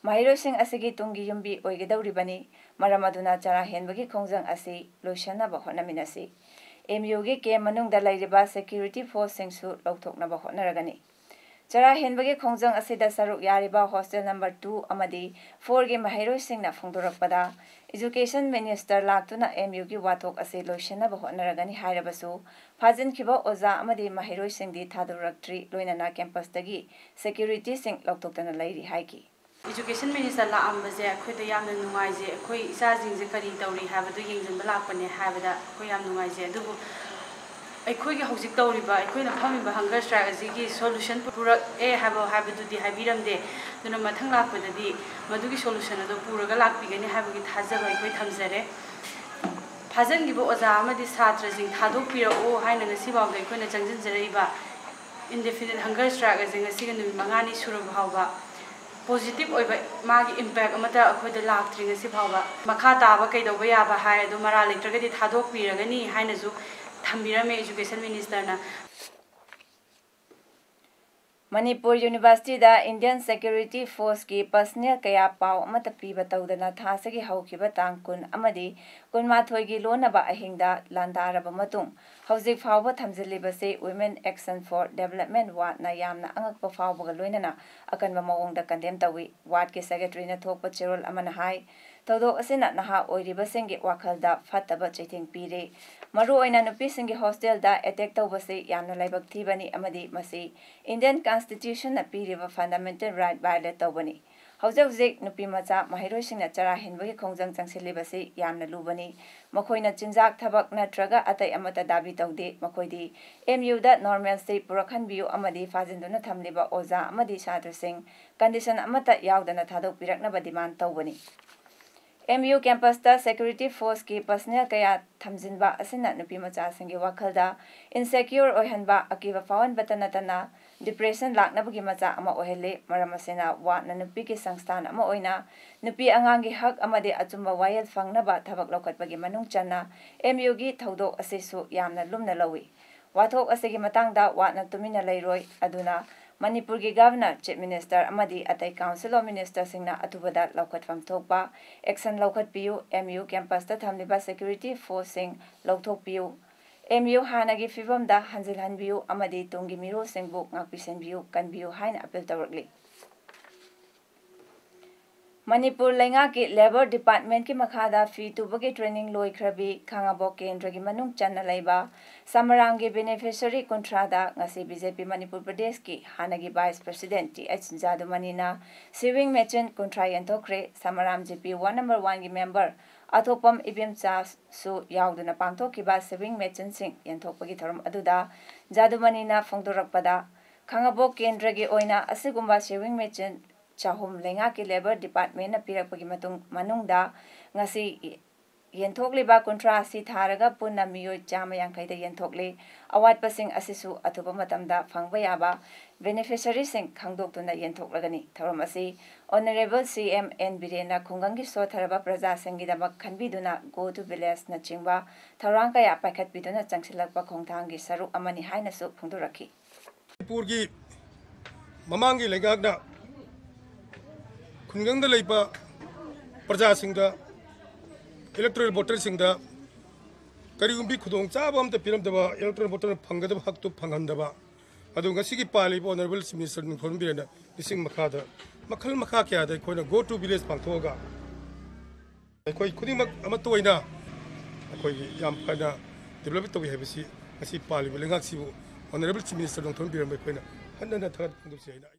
ꯃꯍꯩꯔꯣꯏꯁꯤꯡ ꯑꯁꯤꯒꯤ ꯇꯨꯡꯒꯤ ꯌꯨꯝꯕꯤ ꯑꯣꯏꯒꯗꯧꯔꯤꯕꯅꯤ꯫ ꯃꯔꯝ ꯑꯗꯨꯅ ꯆꯔꯥ ꯍꯦꯟꯕꯒꯤ ꯈꯣꯡꯖꯪ ꯑꯁꯤ ꯂꯣꯏꯁꯤꯟꯅꯕ ꯍꯣꯠꯅꯃꯤꯟꯅꯁꯤ꯫ ꯑꯦꯝ ꯌꯨꯒꯤ ꯀꯦꯝ ꯃꯅꯨꯡꯗ ꯂꯩꯔꯤꯕ ꯁꯦꯀ꯭ꯌꯨꯔꯤꯇꯤ ꯐꯣꯔꯁꯁꯤꯡꯁꯨ ꯂꯧꯊꯣꯛꯅꯕ ꯍꯣꯠꯅꯔꯒꯅꯤ꯫ ꯆꯔꯥ ꯍꯦꯟꯕꯒꯤ ꯈꯣꯡꯖꯪ ꯑꯁꯤꯗ ꯁꯔꯨꯛ ꯌꯥꯔꯤꯕ hostel number two ꯑꯃꯗꯤ four ꯒꯤ ꯃꯍꯩꯔꯣꯏꯁꯤꯡꯅ ꯐꯣꯡꯗꯣꯔꯛꯄꯗ, Education Minister ꯂꯥꯛꯇꯨꯅ M U ꯒꯤ ꯋꯥꯊꯣꯛ ꯑꯁꯤ ꯂꯣꯏꯁꯤꯟꯅꯕ ꯍꯣꯠꯅꯔꯒꯅꯤ ꯍꯥꯏꯔꯕꯁꯨ, ꯐꯥꯖꯤꯟꯈꯤꯕ ꯑꯣꯖꯥ ꯑꯃꯗꯤ ꯃꯍꯩꯔꯣꯏꯁꯤꯡꯗꯤ ꯊꯥꯗꯣꯔꯛꯇ꯭ꯔꯤ, ꯂꯣꯏꯅꯅ campus ꯇꯒꯤ security ꯁꯤꯡ ꯂꯧꯊꯣꯛꯇꯅ ꯂꯩꯔꯤ ꯍꯥꯏꯈꯤ꯫ Education Minister ꯂꯥꯛꯑꯝꯕꯁꯦ ꯑꯩꯈꯣꯏꯗ ꯌꯥꯝꯅ ꯅꯨꯡꯉꯥꯏꯖꯩ꯫ ꯑꯩꯈꯣꯏ ꯏꯆꯥꯁꯤꯡꯁꯦ ꯀꯔꯤ ꯇꯧꯔꯤ ꯍꯥꯏꯕꯗꯨ ꯌꯦꯡꯁꯤꯟꯕ ꯂꯥꯛꯄꯅꯦ ꯍꯥꯏꯕꯗ ꯑꯩꯈꯣꯏ ꯌꯥꯝ ꯅꯨꯡꯉꯥꯏꯖꯩ꯫ ꯑꯗꯨꯕꯨ ꯑꯩꯈꯣꯏꯒꯤ ꯍꯧꯖꯤꯛ ꯇꯧꯔꯤꯕ, ꯑꯩꯈꯣꯏꯅ ꯐꯝꯃꯤꯕ hunger strike ꯑꯁꯤꯒꯤ solution ꯄꯨꯔꯛꯑꯦ ꯍꯥꯏꯕ, ꯍꯥꯏꯕꯗꯨꯗꯤ ꯍꯥꯏꯕꯤꯔꯝꯗꯦ꯫ ꯑꯗꯨꯅ ꯃꯊꯪ ꯂꯥꯛꯄꯗꯗꯤ ꯃꯗꯨꯒꯤ solution ꯑꯗꯨ ꯄꯨꯔꯒ ꯂꯥꯛꯄꯤꯒꯅꯤ ꯍꯥꯏꯕꯒꯤ ꯊꯥꯖꯕ ꯑꯩꯈꯣꯏ ꯊꯝꯖꯔꯦ꯫ ꯐꯥꯖꯤꯟꯈꯤꯕ ꯑꯣꯖꯥ ꯑꯃꯗꯤ ꯁꯥꯇ꯭ꯔꯁꯤꯡ ꯊꯥꯗꯣꯛꯄꯤꯔꯛꯎ ꯍꯥꯏꯅ ꯉꯁꯤꯐꯥꯎꯗ ꯑꯩꯈꯣꯏꯅ ꯆꯪꯁꯤꯟꯖꯔꯛꯏꯕ indefinite hunger strike ꯑꯁꯤ ꯉꯁꯤꯒꯤ ꯅꯨꯃꯤꯠ ꯃꯉꯥꯅꯤ ꯁꯨꯔꯕ ꯐꯥꯎꯕ positive ꯑꯣꯏꯕ ꯃꯥꯒꯤ impact ꯑꯃꯠꯇ ꯑꯩꯈꯣꯏꯗ ꯂꯥꯛꯇ꯭ꯔꯤ ꯉꯁꯤ ꯐꯥꯎꯕ꯫ ꯃꯈꯥ ꯇꯥꯕ ꯀꯩꯗꯧꯕ ꯌꯥꯕ ꯍꯥꯏ ꯑꯗꯨ ꯃꯔꯥ ꯂꯩꯇ꯭ꯔꯒꯗꯤ ꯊꯥꯗꯣꯛꯄꯤꯔꯒꯅꯤ ꯍꯥꯏꯅꯁꯨ ꯊꯝꯕꯤꯔꯝꯃꯦ Education Minister ꯅ꯫ ꯃꯅꯤꯄꯨꯔ University ꯗ Indian Security Force ꯀꯤ personnel ꯀꯌꯥ ꯄꯥꯎ ꯑꯃꯠꯇ ꯄꯤꯕ ꯇꯧꯗꯅ ꯊꯥ ꯑꯁꯤꯒꯤ ꯍꯧꯈꯤꯕ ꯇꯥꯡ ꯀꯨꯟ ꯑꯃꯗꯤ ꯀꯨꯟꯃꯥꯊꯣꯏꯒꯤ ꯂꯣꯟꯅꯕ ꯑꯍꯤꯡꯗ ꯂꯥꯟꯗꯥꯔꯕ ꯃꯇꯨꯡ, ꯍꯧꯖꯤꯛ ꯐꯥꯎꯕ ꯊꯝꯖꯤꯜꯂꯤꯕꯁꯤ Women Action for Development ꯋꯥꯠꯅ ꯌꯥꯝꯅ ꯑꯉꯛꯄ ꯐꯥꯎꯕꯒ ꯂꯣꯏꯅꯅ ꯑꯀꯟꯕ ꯃꯑꯣꯡꯗ condemn ꯇꯧꯏ꯫ ꯋꯥꯠꯀꯤ secretary ꯅ ꯊꯣꯛꯄ ꯆꯦꯔꯣꯜ ꯑꯃꯅ ꯍꯥꯏ, ꯊꯧꯗꯣꯛ ꯑꯁꯤꯅ ꯅꯍꯥ ꯑꯣꯏꯔꯤꯕꯁꯤꯡꯒꯤ ꯋꯥꯈꯜꯗ ꯐꯠꯇꯕ ꯆꯩꯊꯦꯡ ꯄꯤꯔꯦ꯫ ꯃꯔꯨꯑꯣꯏꯅ ꯅꯨꯄꯤꯁꯤꯡꯒꯤ hostel ꯗ attack ꯇꯧꯕꯁꯤ ꯌꯥꯝꯅ ꯂꯥꯏꯕꯛ ꯊꯤꯕꯅꯤ ꯑꯃꯗꯤ ꯃꯁꯤ Indian Constitution ꯅ ꯄꯤꯔꯤꯕ fundamental right violate ꯇꯧꯕꯅꯤ꯫ ꯍꯧꯖꯤꯛ ꯍꯧꯖꯤꯛ ꯅꯨꯄꯤ ꯃꯆꯥ ꯃꯍꯩꯔꯣꯏꯁꯤꯡꯅ ꯆꯔꯥ ꯍꯦꯟꯕꯒꯤ ꯈꯣꯡꯖꯪ ꯆꯪꯁꯤꯜꯂꯤꯕꯁꯤ ꯌꯥꯝꯅ ꯂꯨꯕꯅꯤ꯫ ꯃꯈꯣꯏꯅ ꯆꯤꯟꯖꯥꯛ, ꯊꯕꯛ ꯅꯠꯇ꯭ꯔꯒ ꯑꯇꯩ ꯑꯃꯠꯇ ꯗꯥꯕꯤ ꯇꯧꯗꯦ꯫ ꯃꯈꯣꯏꯗꯤ M U ꯗ normalcy ꯄꯨꯔꯛꯍꯟꯕꯤꯌꯨ ꯑꯃꯗꯤ ꯐꯥꯖꯤꯟꯗꯨꯅ ꯊꯝꯂꯤꯕ ꯑꯣꯖꯥ ꯑꯃꯗꯤ ꯁꯥꯇ꯭ꯔꯁꯤꯡ condition ꯑꯃꯠꯇ ꯌꯥꯎꯗꯅ ꯊꯥꯗꯣꯛꯄꯤꯔꯛꯅꯕ demand ꯇꯧꯕꯅꯤ꯫ M U campus ꯇ security force ꯀꯤ personnel ꯀꯌꯥ ꯊꯝꯖꯤꯟꯕ ꯑꯁꯤꯅ ꯅꯨꯄꯤ ꯃꯆꯥꯁꯤꯡꯒꯤ ꯋꯥꯈꯜꯗ insecure ꯑꯣꯏꯍꯟꯕ, ꯑꯀꯤꯕ ꯐꯥꯎꯍꯟꯕꯇ ꯅꯠꯇꯅ depression ꯂꯥꯛꯅꯕꯒꯤ ꯃꯆꯥꯛ ꯑꯃ ꯑꯣꯏꯍꯜꯂꯤ꯫ ꯃꯔꯝ ꯑꯁꯤꯅ ꯋꯥꯠꯅ ꯅꯨꯄꯤꯒꯤ ꯁꯪꯁꯊꯥꯟ ꯑꯃ ꯑꯣꯏꯅ ꯅꯨꯄꯤ ꯑꯉꯥꯡꯒꯤ ꯍꯛ ꯑꯃꯗꯤ ꯑꯆꯨꯝꯕ ꯋꯥꯌꯦꯜ ꯐꯪꯅꯕ ꯊꯕꯛ ꯂꯧꯈꯠꯄꯒꯤ ꯃꯅꯨꯡ ꯆꯟꯅ M U ꯒꯤ ꯊꯧꯗꯣꯛ ꯑꯁꯤꯁꯨ ꯌꯥꯝꯅ ꯂꯨꯝꯅ ꯂꯧꯏ꯫ ꯋꯥꯊꯣꯛ ꯑꯁꯤꯒꯤ ꯃꯇꯥꯡꯗ ꯋꯥꯠꯅ ꯇꯨꯃꯤꯟꯅ ꯂꯩꯔꯣꯏ꯫ ꯑꯗꯨꯅ ꯃꯅꯤꯄꯨꯔꯒꯤ Governor, Chief Minister ꯑꯃꯗꯤ ꯑꯇꯩ Council of Minister ꯁꯤꯡꯅ ꯑꯊꯨꯕꯗ ꯂꯧꯈꯠꯐꯝ ꯊꯣꯛꯄ action ꯂꯧꯈꯠꯄꯤꯌꯨ꯫ M U campus ꯇ ꯊꯝꯂꯤꯕ security force ꯁꯤꯡ ꯂꯧꯊꯣꯛꯄꯤꯌꯨ꯫ ꯑꯦꯝ ꯌꯨ ꯍꯥꯟꯅꯒꯤ ꯐꯤꯕꯝꯗ ꯍꯟꯖꯤꯜꯍꯟꯕꯤꯌꯨ ꯑꯃꯗꯤ ꯇꯨꯡꯒꯤ ꯃꯤꯔꯣꯜꯁꯤꯡꯕꯨ ꯉꯥꯛꯄꯤꯁꯦꯟꯕꯤꯌꯨ, ꯀꯟꯕꯤꯌꯨ ꯍꯥꯏꯅ ꯑꯄꯤꯜ ꯇꯧꯔꯛꯂꯤ꯫ ꯃꯅꯤꯄꯨꯔ ꯂꯩꯉꯥꯛꯀꯤ ꯂꯦꯕꯔ ꯗꯤꯄꯥꯔꯠꯃꯦꯟꯠꯀꯤ ꯃꯈꯥꯗ ꯐꯤ ꯇꯨꯕꯒꯤ ꯇ꯭ꯔꯦꯅꯤꯡ ꯂꯣꯏꯈ꯭ꯔꯕꯤ ꯈꯥꯉꯕꯣꯛ ꯀꯦꯟꯗ꯭ꯔꯒꯤ ꯃꯅꯨꯡ ꯆꯟꯅ ꯂꯩꯕ ꯁꯃꯔꯥꯝꯒꯤ ꯕꯦꯅꯤꯐꯤꯁꯔꯤ ꯀꯨꯟꯊ꯭ꯔꯥꯗ ꯉꯁꯤ ꯕꯤ ꯖꯦ ꯄꯤ ꯃꯅꯤꯄꯨꯔ ꯄ꯭ꯔꯗꯦꯁꯀꯤ ꯍꯥꯟꯅꯒꯤ ꯚꯥꯏꯁ ꯄ꯭ꯔꯁꯤꯗꯦꯟꯠ ꯇꯤ ꯑꯩꯆ ꯖꯥꯗꯨꯃꯅꯤꯅ ꯁꯤꯋꯤꯡ ꯃꯦꯆꯤꯟ ꯀꯨꯟꯊ꯭ꯔꯥ ꯌꯦꯟꯊꯣꯛꯈ꯭ꯔꯦ꯫ Samaram G P ward number ꯋꯥꯟꯒꯤ ꯃꯦꯝꯕꯔ ꯑꯊꯣꯛꯄꯝ ꯏꯕꯦꯝꯆꯥꯁꯨ ꯌꯥꯎꯗꯨꯅ ꯄꯥꯡꯊꯣꯛꯈꯤꯕ ꯁꯤꯋꯤꯡ ꯃꯦꯆꯤꯟꯁꯤꯡ ꯌꯦꯟꯊꯣꯛꯄꯒꯤ ꯊꯧꯔꯝ ꯑꯗꯨꯗ ꯖꯥꯗꯨꯃꯅꯤꯅ ꯐꯣꯡꯗꯣꯔꯛꯄꯗ, ꯈꯥꯉꯕꯣꯛ ꯀꯦꯟꯗ꯭ꯔꯒꯤ ꯑꯣꯏꯅ ꯑꯁꯤꯒꯨꯝꯕ ꯁꯤꯋꯤꯡ ꯃꯦꯆꯤꯟ ꯆꯍꯨꯝ ꯂꯩꯉꯥꯛꯀꯤ ꯂꯦꯕꯔ ꯗꯤꯄꯥꯔꯠꯃꯦꯟꯠꯅ ꯄꯤꯔꯛꯄꯒꯤ ꯃꯇꯨꯡ, ꯃꯅꯨꯡꯗ ꯉꯁꯤ ꯌꯦꯟꯊꯣꯛꯂꯤꯕ ꯀꯨꯟꯊ꯭ꯔꯥ ꯑꯁꯤ ꯊꯥꯔꯒ ꯄꯨꯟꯅ ꯃꯤꯑꯣꯏ ꯆꯥꯝꯃ ꯌꯥꯡꯈꯩꯗ ꯌꯦꯟꯊꯣꯛꯂꯤ꯫ ꯑꯋꯥꯠꯄꯁꯤꯡ ꯑꯁꯤꯁꯨ ꯑꯊꯨꯕ ꯃꯇꯝꯗ ꯐꯪꯕ ꯌꯥꯕ ꯕꯦꯅꯤꯐꯤꯁꯔꯤꯁꯤꯡ ꯈꯪꯗꯣꯛꯇꯨꯅ ꯌꯦꯟꯊꯣꯛꯂꯒꯅꯤ꯫ ꯊꯧꯔꯝ ꯑꯁꯤ ꯑꯣꯅꯔꯦꯕꯜ ꯁꯤ ꯑꯦꯝ ꯑꯦꯟ ꯕꯤꯔꯦꯟꯅ ꯈꯨꯡꯒꯪꯒꯤ ꯁꯣꯠꯊꯔꯕ ꯄ꯭ꯔꯖꯥꯁꯤꯡꯒꯤꯗꯃꯛ ꯈꯟꯕꯤꯗꯨꯅ Go to Village ꯅꯆꯤꯡꯕ ꯊꯧꯔꯥꯡ ꯀꯌꯥ ꯄꯥꯏꯈꯠꯄꯤꯗꯨꯅ ꯆꯪꯁꯤꯜꯂꯛꯄ ꯈꯣꯡꯊꯥꯡꯒꯤ ꯁꯔꯨꯛ ꯑꯃꯅꯤ ꯍꯥꯏꯅꯁꯨ ꯐꯣꯡꯗꯣꯔꯛꯈꯤ꯫ ꯃꯅꯤꯄꯨꯔꯒꯤ ꯃꯃꯥꯡꯒꯤ ꯂꯩꯉꯥꯛꯅ ꯈꯨꯡꯒꯪꯗ ꯂꯩꯕ ꯄ꯭ꯔꯖꯥꯁꯤꯡꯗ, ꯏꯂꯦꯛꯇꯣꯔꯦꯜ ꯚꯣꯇꯔꯁꯤꯡꯗ ꯀꯔꯤꯒꯨꯝꯕꯤ ꯈꯨꯗꯣꯡꯆꯥꯕ ꯑꯃꯠꯇ ꯄꯤꯔꯝꯗꯕ, ꯏꯂꯦꯛꯇꯣꯔꯦꯜ ꯚꯣꯇꯔꯅ ꯐꯪꯒꯗꯕ ꯍꯛꯇꯨ ꯐꯪꯍꯟꯗꯕ, ꯑꯗꯨ ꯉꯁꯤꯒꯤ ꯄꯥꯜꯂꯤꯕ ꯑꯣꯅꯔꯦꯕꯜ ꯆꯤꯐ ꯃꯤꯅꯤꯁꯇꯔ ꯅꯣꯡꯊꯣꯝꯕꯝ ꯕꯤꯔꯦꯟꯅ ꯅꯤꯡꯁꯤꯡ ꯃꯈꯥꯗ ꯃꯈꯜ ꯃꯈꯥ ꯀꯌꯥꯗ ꯑꯩꯈꯣꯏꯅ Go to Village ꯄꯥꯡꯊꯣꯛꯑꯒ ꯑꯩꯈꯣꯏ ꯈꯨꯗꯤꯡꯃꯛ ꯑꯃꯠꯇ ꯑꯣꯏꯅ ꯑꯩꯈꯣꯏꯒꯤ ꯌꯥꯝ ꯐꯅ ꯗꯤꯕꯦꯂꯞ ꯇꯧꯏ ꯍꯥꯏꯕꯁꯤ ꯉꯁꯤ ꯄꯥꯜꯂꯤꯕ ꯂꯩꯉꯥꯛꯁꯤꯕꯨ ꯑꯣꯅꯔꯦꯕꯜ ꯆꯤꯐ ꯃꯤꯅꯤꯁꯇꯔ ꯅꯣꯡꯊꯣꯝꯕꯝ ꯕꯤꯔꯦꯟꯕꯨ ꯑꯩꯈꯣꯏꯅ ꯍꯟꯅ ꯍꯟꯅ ꯊꯥꯒꯠꯄ ꯐꯣꯡꯗꯣꯛꯆꯩ ꯍꯥꯏꯅ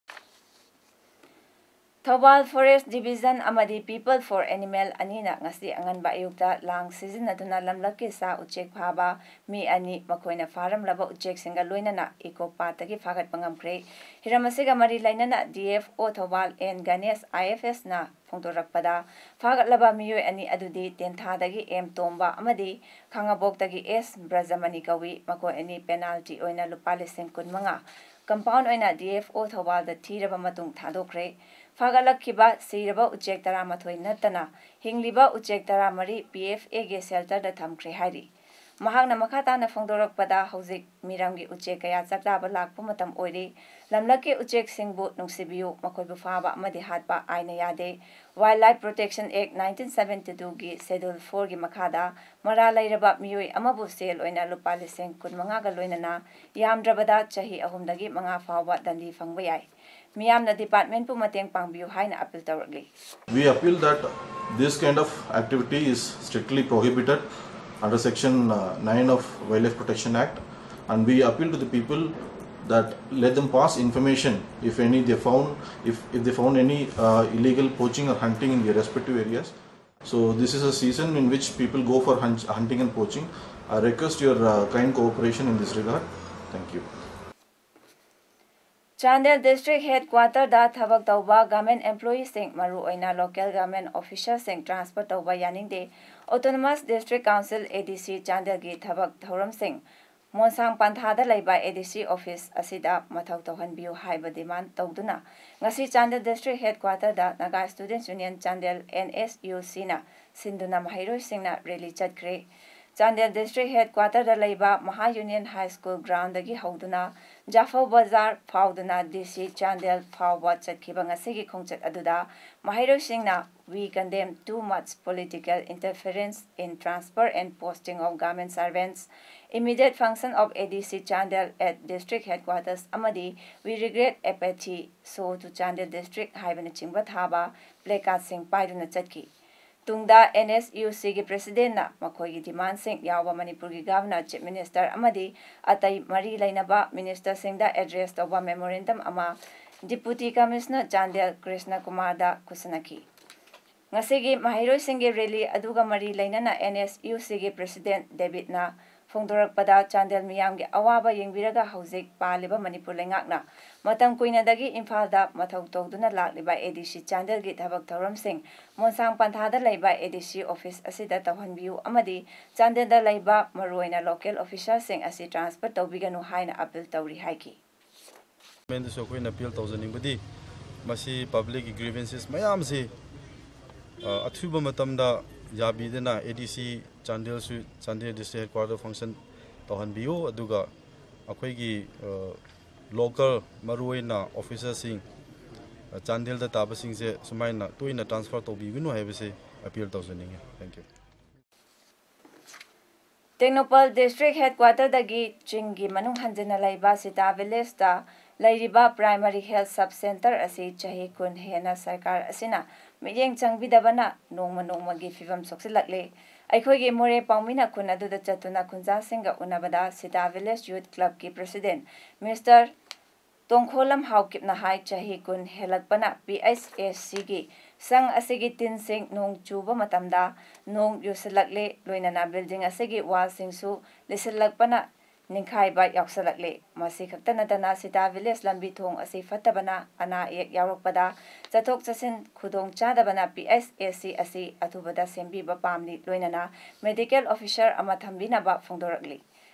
ꯊꯧꯕꯥꯜ ꯐꯣꯔꯦꯁꯠ ꯗꯤꯕꯤꯖꯟ ꯑꯃꯗꯤ People for Animal ꯑꯅꯤꯅ ꯉꯁꯤ ꯑꯉꯟꯕ ꯑꯌꯨꯛꯇ ꯂꯥꯡ ꯁꯤꯖꯤꯟꯅꯗꯨꯅ ꯂꯝꯂꯛꯀꯤ ꯁꯥ ꯎꯆꯦꯛ ꯐꯥꯕ ꯃꯤ ꯑꯅꯤ, ꯃꯈꯣꯏꯅ ꯐꯥꯔꯝꯂꯕ ꯎꯆꯦꯛꯁꯤꯡꯒ ꯂꯣꯏꯅꯅ ꯏꯀꯣ ꯄꯥꯠꯇꯒꯤ ꯐꯥꯒꯠꯄ ꯉꯝꯈ꯭ꯔꯦ꯫ ꯍꯤꯔꯝ ꯑꯁꯤꯒ ꯃꯔꯤ ꯂꯩꯅꯅ D F O Thoubal N Ganesh, I F ꯑꯦꯁꯅ ꯐꯣꯡꯗꯣꯔꯛꯄꯗ, ꯐꯥꯒꯠꯂꯕ ꯃꯤꯑꯣꯏ ꯑꯅꯤ ꯑꯗꯨꯗꯤ ꯇꯦꯟꯊꯥꯗꯒꯤ ꯑꯦꯝ ꯇꯣꯝꯕ ꯑꯃꯗꯤ ꯈꯥꯉꯕꯣꯛꯇꯒꯤ ꯑꯦꯁ ꯕ꯭ꯔꯖꯃꯅꯤ ꯀꯧꯏ꯫ ꯃꯈꯣꯏ ꯑꯅꯤ ꯄꯦꯅꯥꯜꯇꯤ ꯑꯣꯏꯅ ꯂꯨꯄꯥ ꯂꯤꯁꯤꯡ ꯀꯨꯟꯃꯉꯥ ꯀꯝꯄꯥꯎꯟ ꯑꯣꯏꯅ ꯗꯤ ꯑꯦꯐ ꯑꯣ ꯊꯧꯕꯥꯜꯗ ꯊꯤꯔꯕ ꯃꯇꯨꯡ ꯊꯥꯗꯣꯛꯈ꯭ꯔꯦ꯫ ꯐꯥꯒꯠꯂꯛꯈꯤꯕ ꯁꯤꯔꯕ ꯎꯆꯦꯛ ꯇꯔꯥꯃꯥꯊꯣꯏ ꯅꯠꯇꯅ ꯍꯤꯡꯂꯤꯕ ꯎꯆꯦꯛ ꯇꯔꯥꯃꯔꯤ ꯄꯤ ꯑꯦꯐ ꯑꯦꯒꯤ ꯁꯦꯜꯇꯔꯗ ꯊꯝꯈ꯭ꯔꯦ ꯍꯥꯏꯔꯤ꯫ ꯃꯍꯥꯛꯅ ꯃꯈꯥ ꯇꯥꯅ ꯐꯣꯡꯗꯣꯔꯛꯄꯗ, ꯍꯧꯖꯤꯛ ꯃꯤꯔꯝꯒꯤ ꯎꯆꯦꯛ ꯀꯌꯥ ꯆꯥꯛ ꯆꯥꯕ ꯂꯥꯛꯄ ꯃꯇꯝ ꯑꯣꯏꯔꯤ꯫ ꯂꯝꯂꯛꯀꯤ ꯎꯆꯦꯛꯁꯤꯡꯕꯨ ꯅꯨꯡꯁꯤꯕꯤꯌꯨ, ꯃꯈꯣꯏꯕꯨ ꯐꯥꯕ ꯑꯃꯗꯤ ꯍꯥꯠꯄ ꯑꯥꯏꯟꯅ ꯌꯥꯗꯦ꯫ Wildlife Protection Act nineteen seventy-twoꯒꯤ Schedule fourꯒꯤ ꯃꯈꯥꯗ ꯃꯔꯥꯜ ꯂꯩꯔꯕ ꯃꯤꯑꯣꯏ ꯑꯃꯕꯨ ꯁꯦꯜ ꯑꯣꯏꯅ ꯂꯨꯄꯥ ꯂꯤꯁꯤꯡ ꯀꯨꯟꯃꯉꯥꯒ ꯂꯣꯏꯅꯅ ꯌꯥꯝꯗ꯭ꯔꯕꯗ ꯆꯍꯤ ꯑꯍꯨꯝꯗꯒꯤ ꯃꯉꯥ ꯐꯥꯎꯕ ꯗꯟꯗꯤ ꯐꯪꯕ ꯌꯥꯏ꯫ ꯃꯤꯌꯥꯝꯅ departmentꯄꯨ ꯃꯇꯦꯡ ꯄꯥꯡꯕꯤꯌꯨ ꯍꯥꯏꯅ appeal ꯇꯧꯔꯛꯂꯤ꯫ We appeal that this kind of activity is strictly prohibited under section uh, nine of Wildlife Protection Act, and we appeal to the people that let them pass information if any they found, if, if they found any uh, illegal poaching or hunting in their respective areas. So this is a season in which people go for hunt, hunting and poaching. I request your uh, kind cooperation in this regard. Thank you. Chandel District Headquarterꯗ ꯊꯕꯛ ꯇꯧꯕ government employeeꯁꯤꯡ, ꯃꯔꯨꯑꯣꯏꯅ local government officialꯁꯤꯡ transfer ꯇꯧꯕ ꯌꯥꯅꯤꯡꯗꯦ꯫ Autonomous District Council, ADC, ꯆꯥꯟꯗꯦꯜꯒꯤ ꯊꯕꯛ ꯊꯧꯔꯝꯁꯤꯡ ꯃꯣꯟꯁꯥꯡ ꯄꯟꯊꯥꯗ ꯂꯩꯕ ADC office ꯑꯁꯤꯗ ꯃꯊꯧ ꯇꯧꯍꯟꯕꯤꯌꯨ ꯍꯥꯏꯕ demand ꯇꯧꯗꯨꯅ ꯉꯁꯤ Chandel District Headquarterꯗ Naga Students Union Chandel, NSUCꯅ ꯁꯤꯟꯗꯨꯅ ꯃꯍꯩꯔꯣꯏꯁꯤꯡꯅ rally ꯆꯠꯈ꯭ꯔꯦ꯫ ꯆꯥꯟꯗꯦꯜ District Headquarterꯗ ꯂꯩꯕ Maha Union High School groundꯗꯒꯤ ꯍꯧꯗꯨꯅ ꯖꯥꯐꯧ ꯕꯖꯥꯔ ꯐꯥꯎꯗꯨꯅ DC ꯆꯥꯟꯗꯦꯜ ꯐꯥꯎꯕ ꯆꯠꯈꯤꯕ ꯉꯁꯤꯒꯤ ꯈꯣꯡꯆꯠ ꯑꯗꯨꯗ ꯃꯍꯩꯔꯣꯏꯁꯤꯡꯅ "We condemn too much political interference in transfer and posting of government servants, immediate function of ADC Chandel at district headquarters ꯑꯃꯗꯤ We regret apathy, so to Chandel district" ꯍꯥꯏꯕꯅꯆꯤꯡꯕ ꯊꯥꯕ placardꯁꯤꯡ ꯄꯥꯏꯗꯨꯅ ꯆꯠꯈꯤ꯫ ꯇꯨꯡꯗ NSUCꯒꯤ Presidentꯅ ꯃꯈꯣꯏꯒꯤ demandꯁꯤꯡ ꯌꯥꯎꯕ ꯃꯅꯤꯄꯨꯔꯒꯤ Governor, Chief Minister ꯑꯃꯗꯤ ꯑꯇꯩ ꯃꯔꯤ ꯂꯩꯅꯕ ministerꯁꯤꯡꯗ address ꯇꯧꯕ memorandum ꯑꯃ Deputy Commissioner ꯆꯥꯟꯗꯦꯜ ꯀ꯭ꯔꯤꯁꯅ ꯀꯨꯃꯥꯔꯗ ꯈꯨꯠꯁꯟꯅꯈꯤ꯫ ꯉꯁꯤꯒꯤ ꯃꯍꯩꯔꯣꯏꯁꯤꯡꯒꯤ rally ꯑꯗꯨꯒ ꯃꯔꯤ ꯂꯩꯅꯅ NSUCꯒꯤ President Davidꯅ ꯐꯣꯡꯗꯣꯔꯛꯄꯗ, ꯆꯥꯟꯗꯦꯜ ꯃꯤꯌꯥꯝꯒꯤ ꯑꯋꯥꯕ ꯌꯦꯡꯕꯤꯔꯒ ꯍꯧꯖꯤꯛ ꯄꯥꯜꯂꯤꯕ ꯃꯅꯤꯄꯨꯔ ꯂꯩꯉꯥꯛꯅ ꯃꯇꯝ ꯀꯨꯏꯅꯗꯒꯤ ꯏꯝꯐꯥꯜꯗ ꯃꯊꯧ ꯇꯧꯗꯨꯅ ꯂꯥꯛꯂꯤꯕ ADC ꯆꯥꯟꯗꯦꯜꯒꯤ ꯊꯕꯛ ꯊꯧꯔꯝꯁꯤꯡ ꯃꯣꯟꯁꯥꯡ ꯄꯟꯊꯥꯗ ꯂꯩꯕ ADC office ꯑꯁꯤꯗ ꯇꯧꯍꯟꯕꯤꯌꯨ ꯑꯃꯗꯤ ꯆꯥꯟꯗꯦꯜꯗ ꯂꯩꯕ ꯃꯔꯨꯑꯣꯏꯅ local officialꯁꯤꯡ ꯑꯁꯤ transfer ꯇꯧꯕꯤꯒꯅꯨ ꯍꯥꯏꯅ appeal ꯇꯧꯔꯤ ꯍꯥꯏꯈꯤ꯫ Governmentꯗꯁꯨ ꯑꯩꯈꯣꯏꯅ appeal ꯇꯧꯖꯅꯤꯡꯕꯗꯤ, ꯃꯁꯤ publicꯀꯤ grievances ꯃꯌꯥꯝꯁꯤ, ꯑ, ꯑꯊꯨꯕ ꯃꯇꯝꯗ ꯌꯥꯕꯤꯗꯅ ꯑꯦ ꯗꯤ ꯁꯤ ꯆꯥꯟꯗꯦꯜꯁꯨ, ꯆꯥꯟꯗꯦꯜ ꯗꯤꯁꯇ꯭ꯔꯤꯛ ꯍꯦꯗꯀ꯭ꯋꯥꯇꯔ ꯐꯪꯁꯟ ꯇꯧꯍꯟꯕꯤꯌꯨ꯫ ꯑꯗꯨꯒ ꯑꯩꯈꯣꯏꯒꯤ ꯂꯣꯀꯦꯜ, ꯃꯔꯨꯑꯣꯏꯅ ꯑꯣꯐꯤꯁꯔꯁꯤꯡ, ꯆꯥꯟꯗꯦꯜꯗ ꯇꯥꯕꯁꯤꯡꯁꯦ ꯁꯨꯃꯥꯏꯅ ꯇꯣꯏꯅ ꯇ꯭ꯔꯥꯟꯁꯐꯔ ꯇꯧꯕꯤꯒꯅꯨ ꯍꯥꯏꯕꯁꯤ ꯑꯄꯤꯜ ꯇꯧꯖꯅꯤꯡꯉꯤ꯫ Thank you. ꯇꯦꯡꯅꯧꯄꯜ ꯗꯤꯁꯇ꯭ꯔꯤꯛ ꯍꯦꯗꯀ꯭ꯋꯥꯇꯔꯗꯒꯤ ꯆꯤꯡꯒꯤ ꯃꯅꯨꯡ ꯍꯟꯖꯤꯟꯅ ꯂꯩꯕ ꯁꯤꯇꯥ ꯚꯤꯂꯦꯖꯇ ꯂꯩꯔꯤꯕ ꯄ꯭ꯔꯥꯏꯃꯔꯤ ꯍꯦꯜꯊ ꯁꯕ ꯁꯦꯟꯇꯔ ꯑꯁꯤ ꯆꯍꯤ ꯀꯨꯟ ꯍꯦꯟꯅ ꯁꯔꯀꯥꯔ ꯑꯁꯤꯅ ꯃꯤꯠꯌꯦꯡ ꯆꯪꯕꯤꯗꯕꯅ ꯅꯣꯡꯃ ꯅꯣꯡꯃꯒꯤ ꯐꯤꯕꯝ ꯁꯣꯛꯆꯤꯜꯂꯛꯂꯤ꯫ ꯑꯩꯈꯣꯏꯒꯤ ꯃꯣꯔꯦ ꯄꯥꯎꯃꯤꯅ ꯈꯨꯟ ꯑꯗꯨꯗ ꯆꯠꯇꯨꯅ ꯈꯨꯟꯖꯥꯁꯤꯡꯒ ꯎꯅꯕꯗ ꯁꯤꯇꯥ ꯚꯤꯂꯦꯖ ꯌꯨꯊ ꯀ꯭ꯂꯕꯀꯤ ꯄ꯭ꯔꯁꯤꯗꯦꯟꯠ ꯃꯤꯁꯇꯔ ꯇꯣꯡꯈꯣꯂꯝ ꯍꯥꯎꯀꯤꯞꯅ ꯍꯥꯏ, ꯆꯍꯤ ꯀꯨꯟ ꯍꯦꯜꯂꯛꯄꯅ ꯄꯤ ꯑꯩꯆ ꯑꯦ ꯁꯤꯒꯤ ꯁꯪ ꯑꯁꯤꯒꯤ ꯇꯤꯟꯁꯤꯡ ꯅꯣꯡ ꯆꯨꯕ ꯃꯇꯝꯗ ꯅꯣꯡ ꯌꯨꯁꯤꯜꯂꯛꯂꯦ, ꯂꯣꯏꯅꯅ ꯕꯤꯜꯗꯤꯡ ꯑꯁꯤꯒꯤ ꯋꯥꯜꯁꯤꯡꯁꯨ ꯂꯤꯁꯤꯜꯂꯛꯄꯅ ꯅꯤꯡꯈꯥꯏꯕ ꯌꯥꯎꯁꯜꯂꯛꯂꯦ꯫ ꯃꯁꯤ ꯈꯛꯇ ꯅꯠꯇꯅ ꯁꯤꯇꯥ ꯚꯤꯂꯦꯖ ꯂꯝꯕꯤ ꯊꯣꯡ ꯑꯁꯤ ꯐꯠꯇꯕꯅ ꯑꯅꯥ ꯑꯌꯦꯛ ꯌꯥꯎꯔꯛꯄꯗ ꯆꯠꯊꯣꯛ ꯆꯠꯁꯤꯟ ꯈꯨꯗꯣꯡ ꯆꯥꯗꯕꯅ ꯄꯤ ꯑꯩꯆ ꯑꯦ ꯁꯤ ꯑꯁꯤ ꯑꯊꯨꯕꯗ ꯁꯦꯝꯕꯤꯕ ꯄꯥꯝꯂꯤ, ꯂꯣꯏꯅꯅ ꯃꯦꯗꯤꯀꯦꯜ ꯑꯣꯐꯤꯁꯔ ꯑꯃ ꯊꯝꯕꯤꯅꯕ ꯐꯣꯡꯗꯣꯔꯛꯂꯤ꯫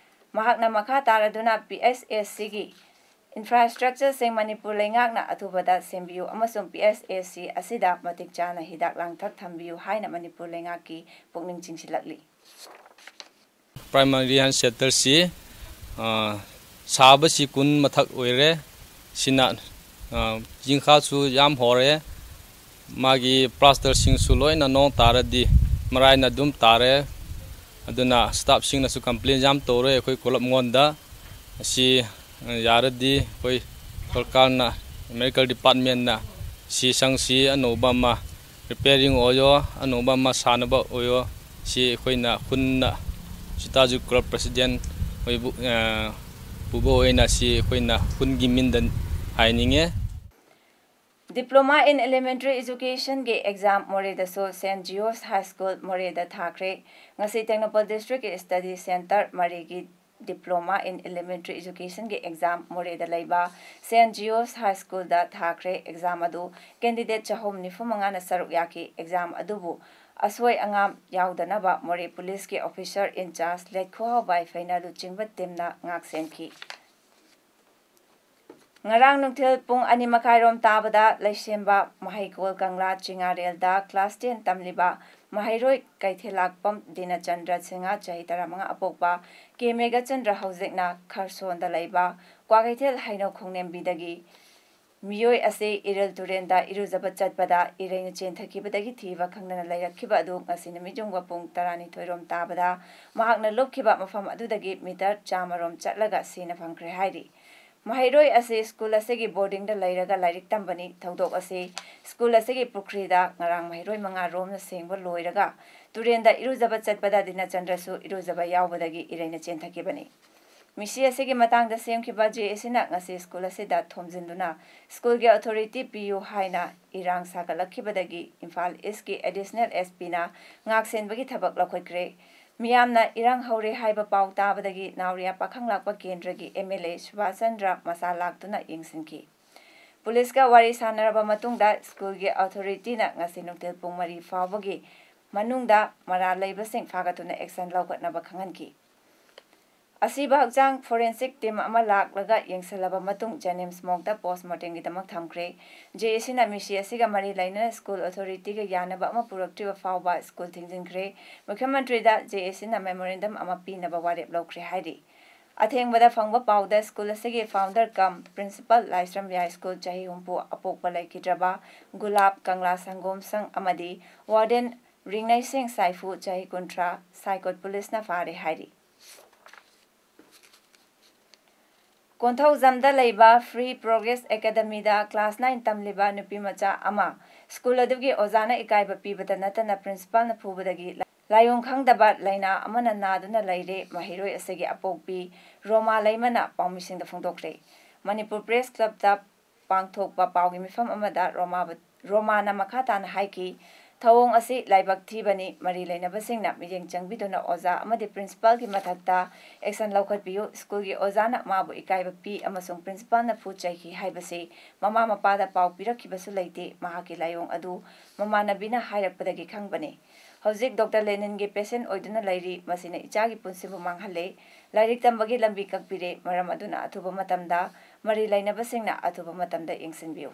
ꯃꯍꯥꯛꯅ ꯃꯈꯥ ꯇꯥꯔꯗꯨꯅ ꯄꯤ ꯑꯩꯆ ꯑꯦ ꯁꯤꯒꯤ ꯏꯟꯐ꯭ꯔꯥꯁ꯭ꯇ꯭ꯔꯛꯆꯔꯁꯤꯡ ꯃꯅꯤꯄꯨꯔ ꯂꯩꯉꯥꯛꯅ ꯑꯊꯨꯕꯗ ꯁꯦꯝꯕꯤꯌꯨ ꯑꯃꯁꯨꯡ ꯄꯤ ꯑꯩꯆ ꯑꯦ ꯁꯤ ꯑꯁꯤꯗ ꯃꯇꯤꯛ ꯆꯥꯅ ꯍꯤꯗꯥꯛ ꯂꯥꯡꯊꯛ ꯊꯝꯕꯤꯌꯨ ꯍꯥꯏꯅ ꯃꯅꯤꯄꯨꯔ ꯂꯩꯉꯥꯛꯀꯤ ꯄꯨꯛꯅꯤꯡ ꯆꯤꯡꯁꯤꯜꯂꯛꯂꯤ꯫ ꯄ꯭ꯔꯥꯏꯃꯔꯤ ꯍꯦꯜꯊ ꯁꯦꯟꯇꯔꯁꯤ ꯁꯥꯕꯁꯤ ꯀꯨꯟ ꯃꯊꯛ ꯑꯣꯏꯔꯦ꯫ ꯁꯤꯅ ꯖꯤꯡꯈꯥꯁꯨ ꯌꯥꯝ ꯍꯧꯔꯦ꯫ ꯃꯥꯒꯤ ꯄ꯭ꯂꯥꯁꯇꯔꯁꯤꯡꯁꯨ ꯂꯣꯏꯅ ꯅꯣꯡ ꯇꯥꯔꯗꯤ ꯃꯔꯥꯏꯅ ꯑꯗꯨꯝ ꯇꯥꯔꯦ꯫ ꯑꯗꯨꯅ ꯁ꯭ꯇꯥꯐꯁꯤꯡꯅꯁꯨ ꯀꯝꯄ꯭ꯂꯦꯟ ꯌꯥꯝ ꯇꯧꯔꯦ ꯑꯩꯈꯣꯏ ꯀ꯭ꯂꯕꯉꯣꯟꯗ꯫ ꯑꯁꯤ ꯌꯥꯔꯗꯤ ꯑꯩꯈꯣꯏ ꯁꯔꯀꯥꯔꯅ, ꯃꯦꯗꯤꯀꯦꯜ ꯗꯤꯄꯥꯔꯠꯃꯦꯟꯅ ꯁꯤ ꯁꯪꯁꯤ ꯑꯅꯧꯕ ꯑꯃ ꯔꯤꯄꯦꯌꯥꯔꯤꯡ ꯑꯣꯏꯌꯣ, ꯑꯅꯧꯕ ꯑꯃ ꯁꯥꯅꯕ ꯑꯣꯏꯌꯣ꯫ ꯁꯤ ꯑꯩꯈꯣꯏꯅ ꯈꯨꯟꯅ ꯁꯤꯇꯥꯖꯨ ꯀ꯭ꯂꯕ ꯄ꯭ꯔꯁꯤꯗꯦꯟꯠ ꯑꯣꯏꯕꯨ, ꯄꯨꯕ ꯑꯣꯏꯅ ꯁꯤ ꯑꯩꯈꯣꯏꯅ ꯈꯨꯟꯒꯤ ꯃꯤꯡꯗ ꯍꯥꯏꯅꯤꯡꯉꯦ꯫ Diploma in Elementary Educationꯒꯤ ꯑꯦꯛꯖꯥꯝ ꯃꯣꯔꯦꯗꯁꯨ ꯁꯦꯟꯠ ꯖꯤꯑꯣꯁ ꯍꯥꯏ ꯁ꯭ꯀꯨꯜ ꯃꯣꯔꯦꯗ ꯊꯥꯈ꯭ꯔꯦ꯫ ꯉꯁꯤ ꯇꯦꯡꯅꯧꯄꯜ ꯗꯤꯁꯇ꯭ꯔꯤꯛꯀꯤ ꯁ꯭ꯇꯗꯤ ꯁꯦꯟꯇꯔ ꯃꯔꯤꯒꯤ Diploma in Elementary Educationꯒꯤ ꯑꯦꯛꯖꯥꯝ ꯃꯣꯔꯦꯗ ꯂꯩꯕ ꯁꯦꯟꯠ ꯖꯤꯑꯣꯁ ꯍꯥꯏ ꯁ꯭ꯀꯨꯜꯗ ꯊꯥꯈ꯭ꯔꯦ꯫ ꯑꯦꯛꯖꯥꯝ ꯑꯗꯨ ꯀꯦꯟꯗꯤꯗꯦꯠ ꯆꯍꯨꯝ ꯅꯤꯐꯨ ꯃꯉꯥꯅ ꯁꯔꯨꯛ ꯌꯥꯈꯤ꯫ ꯑꯦꯛꯖꯥꯝ ꯑꯗꯨꯕꯨ ꯑꯁꯣꯏ ꯑꯉꯥꯝ ꯌꯥꯎꯗꯅꯕ ꯃꯣꯔꯦ ꯄꯨꯂꯤꯁꯀꯤ ꯑꯣꯐꯤꯁꯔ ꯏꯟꯆꯥꯔꯖ ꯂꯦꯠꯈꯨꯍꯥꯎ ꯕꯥꯏꯐꯩꯅ ꯂꯨꯆꯤꯡꯕ ꯇꯤꯝꯅ ꯉꯥꯛ ꯁꯦꯟꯈꯤ꯫ ꯉꯔꯥꯡ ꯅꯨꯡꯊꯤꯜ ꯄꯨꯡ ꯑꯅꯤ ꯃꯈꯥꯏꯔꯣꯝ ꯇꯥꯕꯗ ꯂꯩꯁꯦꯝꯕ ꯃꯍꯩꯀꯣꯜ ꯀꯪꯂꯥ ꯆꯤꯉꯥꯔꯦꯜꯗ ꯀ꯭ꯂꯥꯁ ꯇꯦꯟ ꯇꯝꯂꯤꯕ ꯃꯍꯩꯔꯣꯏ ꯀꯩꯊꯦꯜꯂꯥꯛꯄꯝ ꯗꯤꯅꯆꯟꯗ꯭ꯔ ꯁꯤꯡꯍ, ꯆꯍꯤ ꯇꯔꯥꯃꯉꯥ ꯑꯄꯣꯛꯄ, ꯀꯦ ꯃꯦꯘꯆꯟꯗ꯭ꯔ ꯍꯧꯖꯤꯛꯅ ꯈꯔꯁꯣꯟꯗ ꯂꯩꯕ ꯀ꯭ꯋꯥꯀꯩꯊꯦꯜ ꯍꯩꯅꯧ ꯈꯣꯡꯅꯦꯝꯕꯤꯗꯒꯤ ꯃꯤꯑꯣꯏ ꯑꯁꯤ ꯏꯔꯤꯜ ꯇꯨꯔꯦꯟꯗ ꯏꯔꯨꯖꯕ ꯆꯠꯄꯗ ꯏꯔꯩꯅ ꯆꯦꯟꯊꯈꯤꯕꯗꯒꯤ ꯊꯤꯕ ꯈꯪꯗꯅ ꯂꯩꯔꯛꯈꯤꯕ ꯑꯗꯨ ꯉꯁꯤ ꯅꯨꯃꯤꯠ ꯌꯨꯡꯕ ꯄꯨꯡ ꯇꯔꯥꯅꯤꯊꯣꯏ ꯔꯣꯝ ꯇꯥꯕꯗ ꯃꯍꯥꯛꯅ ꯂꯨꯞꯈꯤꯕ ꯃꯐꯝ ꯑꯗꯨꯗꯒꯤ ꯃꯤꯇꯔ ꯆꯥꯝꯃ ꯔꯣꯝ ꯆꯠꯂꯒ ꯁꯤꯅ ꯐꯪꯈ꯭ꯔꯦ ꯍꯥꯏꯔꯤ꯫ ꯃꯍꯩꯔꯣꯏ ꯑꯁꯤ ꯁ꯭ꯀꯨꯜ ꯑꯁꯤꯒꯤ ꯕꯣꯔꯗꯤꯡꯗ ꯂꯩꯔꯒ ꯂꯥꯏꯔꯤꯛ ꯇꯝꯕꯅꯤ꯫ ꯊꯧꯗꯣꯛ ꯑꯁꯤ ꯁ꯭ꯀꯨꯜ ꯑꯁꯤꯒꯤ ꯄꯨꯈ꯭ꯔꯤꯗ ꯉꯔꯥꯡ ꯃꯍꯩꯔꯣꯏ ꯃꯉꯥ ꯔꯣꯝꯅ ꯁꯦꯡꯕ ꯂꯣꯏꯔꯒ ꯇꯨꯔꯦꯟꯗ ꯏꯔꯨꯖꯕ ꯆꯠꯄꯗ ꯗꯤꯅꯆꯟꯗ꯭ꯔꯁꯨ ꯏꯔꯨꯖꯕ ꯌꯥꯎꯕꯗꯒꯤ ꯏꯔꯩꯅ ꯆꯦꯟꯊꯈꯤꯕꯅꯤ꯫ ꯃꯤꯁꯤ ꯑꯁꯤꯒꯤ ꯃꯇꯥꯡꯗ ꯁꯦꯝꯈꯤꯕ ꯖꯦ ꯑꯦ ꯁꯤꯅ ꯉꯁꯤ ꯁ꯭ꯀꯨꯜ ꯑꯁꯤꯗ ꯊꯣꯝꯖꯤꯟꯗꯨꯅ ꯁ꯭ꯀꯨꯜꯒꯤ ꯑꯣꯊꯣꯔꯤꯇꯤ ꯄꯤꯌꯨ ꯍꯥꯏꯅ ꯏꯔꯥꯡ ꯁꯥꯒꯠꯂꯛꯈꯤꯕꯗꯒꯤ ꯏꯝꯐꯥꯜ ꯏꯁꯀꯤ ꯑꯦꯗꯤꯁꯅꯦꯜ ꯑꯦꯁ ꯄꯤꯅ ꯉꯥꯛ ꯁꯦꯟꯕꯒꯤ ꯊꯕꯛ ꯂꯧꯈꯠꯈ꯭ꯔꯦ꯫ ꯃꯤꯌꯥꯝꯅ ꯏꯔꯥꯡ ꯍꯧꯔꯦ ꯍꯥꯏꯕ ꯄꯥꯎ ꯇꯥꯕꯗꯒꯤ ꯅꯥꯎꯔꯤꯌꯥ ꯄꯥꯈꯪꯂꯥꯛꯄ ꯀꯦꯟꯗ꯭ꯔꯒꯤ M L A Subhas Chandra ꯃꯁꯥ ꯂꯥꯛꯇꯨꯅ ꯌꯦꯡꯁꯤꯟꯈꯤ꯫ ꯄꯨꯂꯤꯁꯀ ꯋꯥꯔꯤ ꯁꯥꯟꯅꯔꯕ ꯃꯇꯨꯡꯗ ꯁ꯭ꯀꯨꯜꯒꯤ ꯑꯣꯊꯣꯔꯤꯇꯤꯅ ꯉꯁꯤ ꯅꯨꯡꯊꯤꯜ ꯄꯨꯡ ꯃꯔꯤ ꯐꯥꯎꯕꯒꯤ ꯃꯅꯨꯡꯗ ꯃꯔꯥꯜ ꯂꯩꯕꯁꯤꯡ ꯐꯥꯒꯠꯇꯨꯅ ꯑꯦꯛꯁꯟ ꯂꯧꯈꯠꯅꯕ ꯈꯪꯍꯟꯈꯤ꯫ ꯑꯁꯤꯕ ꯍꯛꯆꯥꯡ ꯐꯣꯔꯦꯟꯁꯤꯛ ꯇꯤꯝ ꯑꯃ ꯂꯥꯛꯂꯒ ꯌꯦꯡꯁꯤꯜꯂꯕ ꯃꯇꯨꯡ ꯖꯦꯅꯤꯝꯁ ꯃꯣꯔꯒꯇ ꯄꯣꯁꯃꯣꯔꯇꯦꯝꯒꯤꯗꯃꯛ ꯊꯝꯈ꯭ꯔꯦ꯫ ꯖꯦ ꯑꯦ ꯁꯤꯅ ꯃꯤꯁꯤ ꯑꯁꯤꯒ ꯃꯔꯤ ꯂꯩꯅꯅ ꯁ꯭ꯀꯨꯜ ꯑꯣꯊꯣꯔꯤꯇꯤꯒ ꯌꯥꯅꯕ ꯑꯃ ꯄꯨꯔꯛꯇ꯭ꯔꯤꯕ ꯐꯥꯎꯕ ꯁ꯭ꯀꯨꯜ ꯊꯤꯡꯖꯤꯟꯈ꯭ꯔꯦ꯫ ꯃꯨꯈ꯭ꯌꯃꯟꯇ꯭ꯔꯤꯗ ꯖꯦ ꯑꯦ ꯁꯤꯅ ꯃꯦꯃꯣꯔꯦꯟꯗꯝ ꯑꯃ ꯄꯤꯅꯕ ꯋꯥꯔꯦꯞ ꯂꯧꯈ꯭ꯔꯦ ꯍꯥꯏꯔꯤ꯫ ꯑꯊꯦꯡꯕꯗ ꯐꯪꯕ ꯄꯥꯎꯗ ꯁ꯭ꯀꯨꯜ ꯑꯁꯤꯒꯤ ꯐꯥꯎꯟꯗꯔ ꯀꯝ ꯄ꯭ꯔꯤꯟꯁꯤꯄꯜ ꯂꯥꯏꯁ꯭ꯔꯝ ꯌꯥꯏ ꯁ꯭ꯀꯨꯜ ꯆꯍꯤ ꯍꯨꯝꯐꯨ ꯑꯄꯣꯛꯄ ꯂꯩꯈꯤꯗ꯭ꯔꯕ ꯒꯨꯂꯥꯞ ꯀꯪꯂꯥ ꯁꯪꯒꯣꯝ ꯁꯪ ꯑꯃꯗꯤ ꯋꯥꯔꯗꯦꯟ ꯔꯤꯡꯅꯩꯁꯤꯡ ꯁꯥꯏꯐꯨ ꯆꯍꯤ ꯀꯨꯟꯊ꯭ꯔꯥ ꯁꯥꯏꯀꯣꯠ ꯄꯨꯂꯤꯁꯅ ꯐꯥꯔꯦ ꯍꯥꯏꯔꯤ꯫ ꯀꯣꯟꯊꯧꯖꯝꯗ ꯂꯩꯕ ꯐ꯭ꯔꯤ ꯄ꯭ꯔꯣꯒ꯭ꯔꯦꯁ ꯑꯦꯀꯥꯗꯃꯤꯗ ꯀ꯭ꯂꯥꯁ ꯅꯥꯏꯟ ꯇꯝꯂꯤꯕ ꯅꯨꯄꯤ ꯃꯆꯥ ꯑꯃ ꯁ꯭ꯀꯨꯜ ꯑꯗꯨꯒꯤ ꯑꯣꯖꯥꯅ ꯏꯀꯥꯏꯕ ꯄꯤꯕꯗ ꯅꯠꯇꯅ ꯄ꯭ꯔꯤꯟꯁꯤꯄꯥꯜꯅ ꯐꯨꯕꯗꯒꯤ ꯂꯥꯏꯑꯣꯡ ꯈꯪꯗꯕ ꯂꯥꯏꯅꯥ ꯑꯃꯅ ꯅꯥꯗꯨꯅ ꯂꯩꯔꯦ꯫ ꯃꯍꯩꯔꯣꯏ ꯑꯁꯤꯒꯤ ꯑꯄꯣꯛꯄꯤ ꯔꯣꯃꯥ ꯂꯩꯃꯅ ꯄꯥꯎꯃꯤꯁꯤꯡꯗ ꯐꯣꯡꯗꯣꯛꯈ꯭ꯔꯦ꯫ ꯃꯅꯤꯄꯨꯔ ꯄ꯭ꯔꯦꯁ ꯀ꯭ꯂꯕꯇ ꯄꯥꯡꯊꯣꯛꯄ ꯄꯥꯎꯒꯤ ꯃꯤꯐꯝ ꯑꯃꯗ ꯔꯣꯃꯥꯕ-, ꯔꯣꯃꯥꯅ ꯃꯈꯥ ꯇꯥꯅ ꯍꯥꯏꯈꯤ, ꯊꯧꯑꯣꯡ ꯑꯁꯤ ꯂꯥꯏꯕꯛ ꯊꯤꯕꯅꯤ꯫ ꯃꯔꯤ ꯂꯩꯅꯕꯁꯤꯡꯅ ꯃꯤꯠꯌꯦꯡ ꯆꯪꯕꯤꯗꯨꯅ ꯑꯣꯖꯥ ꯑꯃꯗꯤ ꯄ꯭ꯔꯤꯟꯁꯤꯄꯥꯜꯒꯤ ꯃꯊꯛꯇ ꯑꯦꯛꯁꯟ ꯂꯧꯈꯠꯄꯤꯌꯨ꯫ ꯁ꯭ꯀꯨꯜꯒꯤ ꯑꯣꯖꯥꯅ ꯃꯥꯕꯨ ꯏꯀꯥꯏꯕ ꯄꯤ ꯑꯃꯁꯨꯡ ꯄ꯭ꯔꯤꯟꯁꯤꯄꯥꯜꯅ ꯐꯨ ꯆꯩꯈꯤ ꯍꯥꯏꯕꯁꯤ ꯃꯃꯥ ꯃꯄꯥꯗ ꯄꯥꯎ ꯄꯤꯔꯛꯈꯤꯕꯁꯨ ꯂꯩꯇꯦ꯫ ꯃꯍꯥꯛꯀꯤ ꯂꯥꯏꯑꯣꯡ ꯑꯗꯨ ꯃꯃꯥꯟꯅꯕꯤꯅ ꯍꯥꯏꯔꯛꯄꯗꯒꯤ ꯈꯪꯕꯅꯤ꯫ ꯍꯧꯖꯤꯛ ꯗꯣꯛꯇꯔ ꯂꯦꯅꯤꯟꯒꯤ ꯄꯦꯁꯦꯟ ꯑꯣꯏꯗꯨꯅ ꯂꯩꯔꯤ꯫ ꯃꯁꯤꯅ ꯏꯆꯥꯒꯤ ꯄꯨꯟꯁꯤꯕꯨ ꯃꯥꯡꯍꯜꯂꯦ꯫ ꯂꯥꯏꯔꯤꯛ ꯇꯝꯕꯒꯤ ꯂꯝꯕꯤ ꯀꯛꯄꯤꯔꯦ꯫ ꯃꯔꯝ ꯑꯗꯨꯅ ꯑꯊꯨꯕ ꯃꯇꯝꯗ ꯃꯔꯤ ꯂꯩꯅꯕꯁꯤꯡꯅ ꯑꯊꯨꯕ ꯃꯇꯝꯗ ꯌꯦꯡꯁꯤꯟꯕꯤꯌꯨ꯫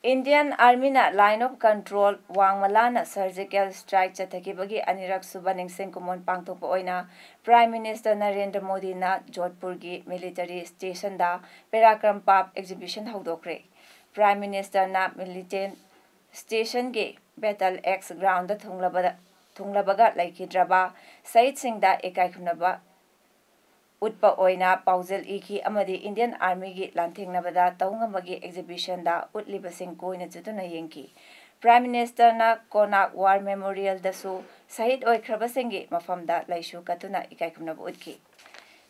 Indian Armyꯅ Line of Control ꯋꯥꯡꯃꯂꯥꯅ surgical strike ꯆꯠꯊꯈꯤꯕꯒꯤ ꯑꯅꯤꯔꯛ ꯁꯨꯕ ꯅꯤꯡꯁꯤꯡ ꯀꯨꯝꯑꯣꯟ ꯄꯥꯡꯊꯣꯛꯄ ꯑꯣꯏꯅ Prime Minister ꯅꯔꯦꯟꯗ꯭ꯔ ꯃꯣꯗꯤꯅ ꯖꯣꯙꯄꯨꯔꯒꯤ military stationꯗ Parakram Parv exhibition ꯍꯧꯗꯣꯛꯈ꯭ꯔꯦ꯫ Prime Ministerꯅ military stationꯒꯤ battle axe groundꯗ ꯊꯨꯡꯂꯕꯗ, ꯊꯨꯡꯂꯕꯒ ꯂꯩꯈꯤꯗ꯭ꯔꯕ ꯁꯍꯤꯗꯁꯤꯡꯗ ꯏꯀꯥꯏ ꯈꯨꯝꯅꯕ ꯎꯠꯄ ꯑꯣꯏꯅ ꯄꯥꯎꯖꯦꯜ ꯏꯈꯤ ꯑꯃꯗꯤ Indian Armyꯒꯤ ꯂꯥꯟꯊꯦꯡꯅꯕꯗ ꯇꯧꯉꯝꯕꯒꯤ exhibitionꯗ ꯎꯠꯂꯤꯕꯁꯤꯡ ꯀꯣꯏꯅ ꯆꯠꯇꯨꯅ ꯌꯦꯡꯈꯤ꯫ Prime Ministerꯅ Konark War Memorialꯗꯁꯨ ꯁꯍꯤꯗ ꯑꯣꯏꯈ꯭ꯔꯕꯁꯤꯡꯒꯤ ꯃꯐꯝꯗ ꯂꯩꯁꯨ ꯀꯠꯇꯨꯅ ꯏꯀꯥꯏ ꯈꯨꯝꯅꯕ ꯎꯠꯈꯤ꯫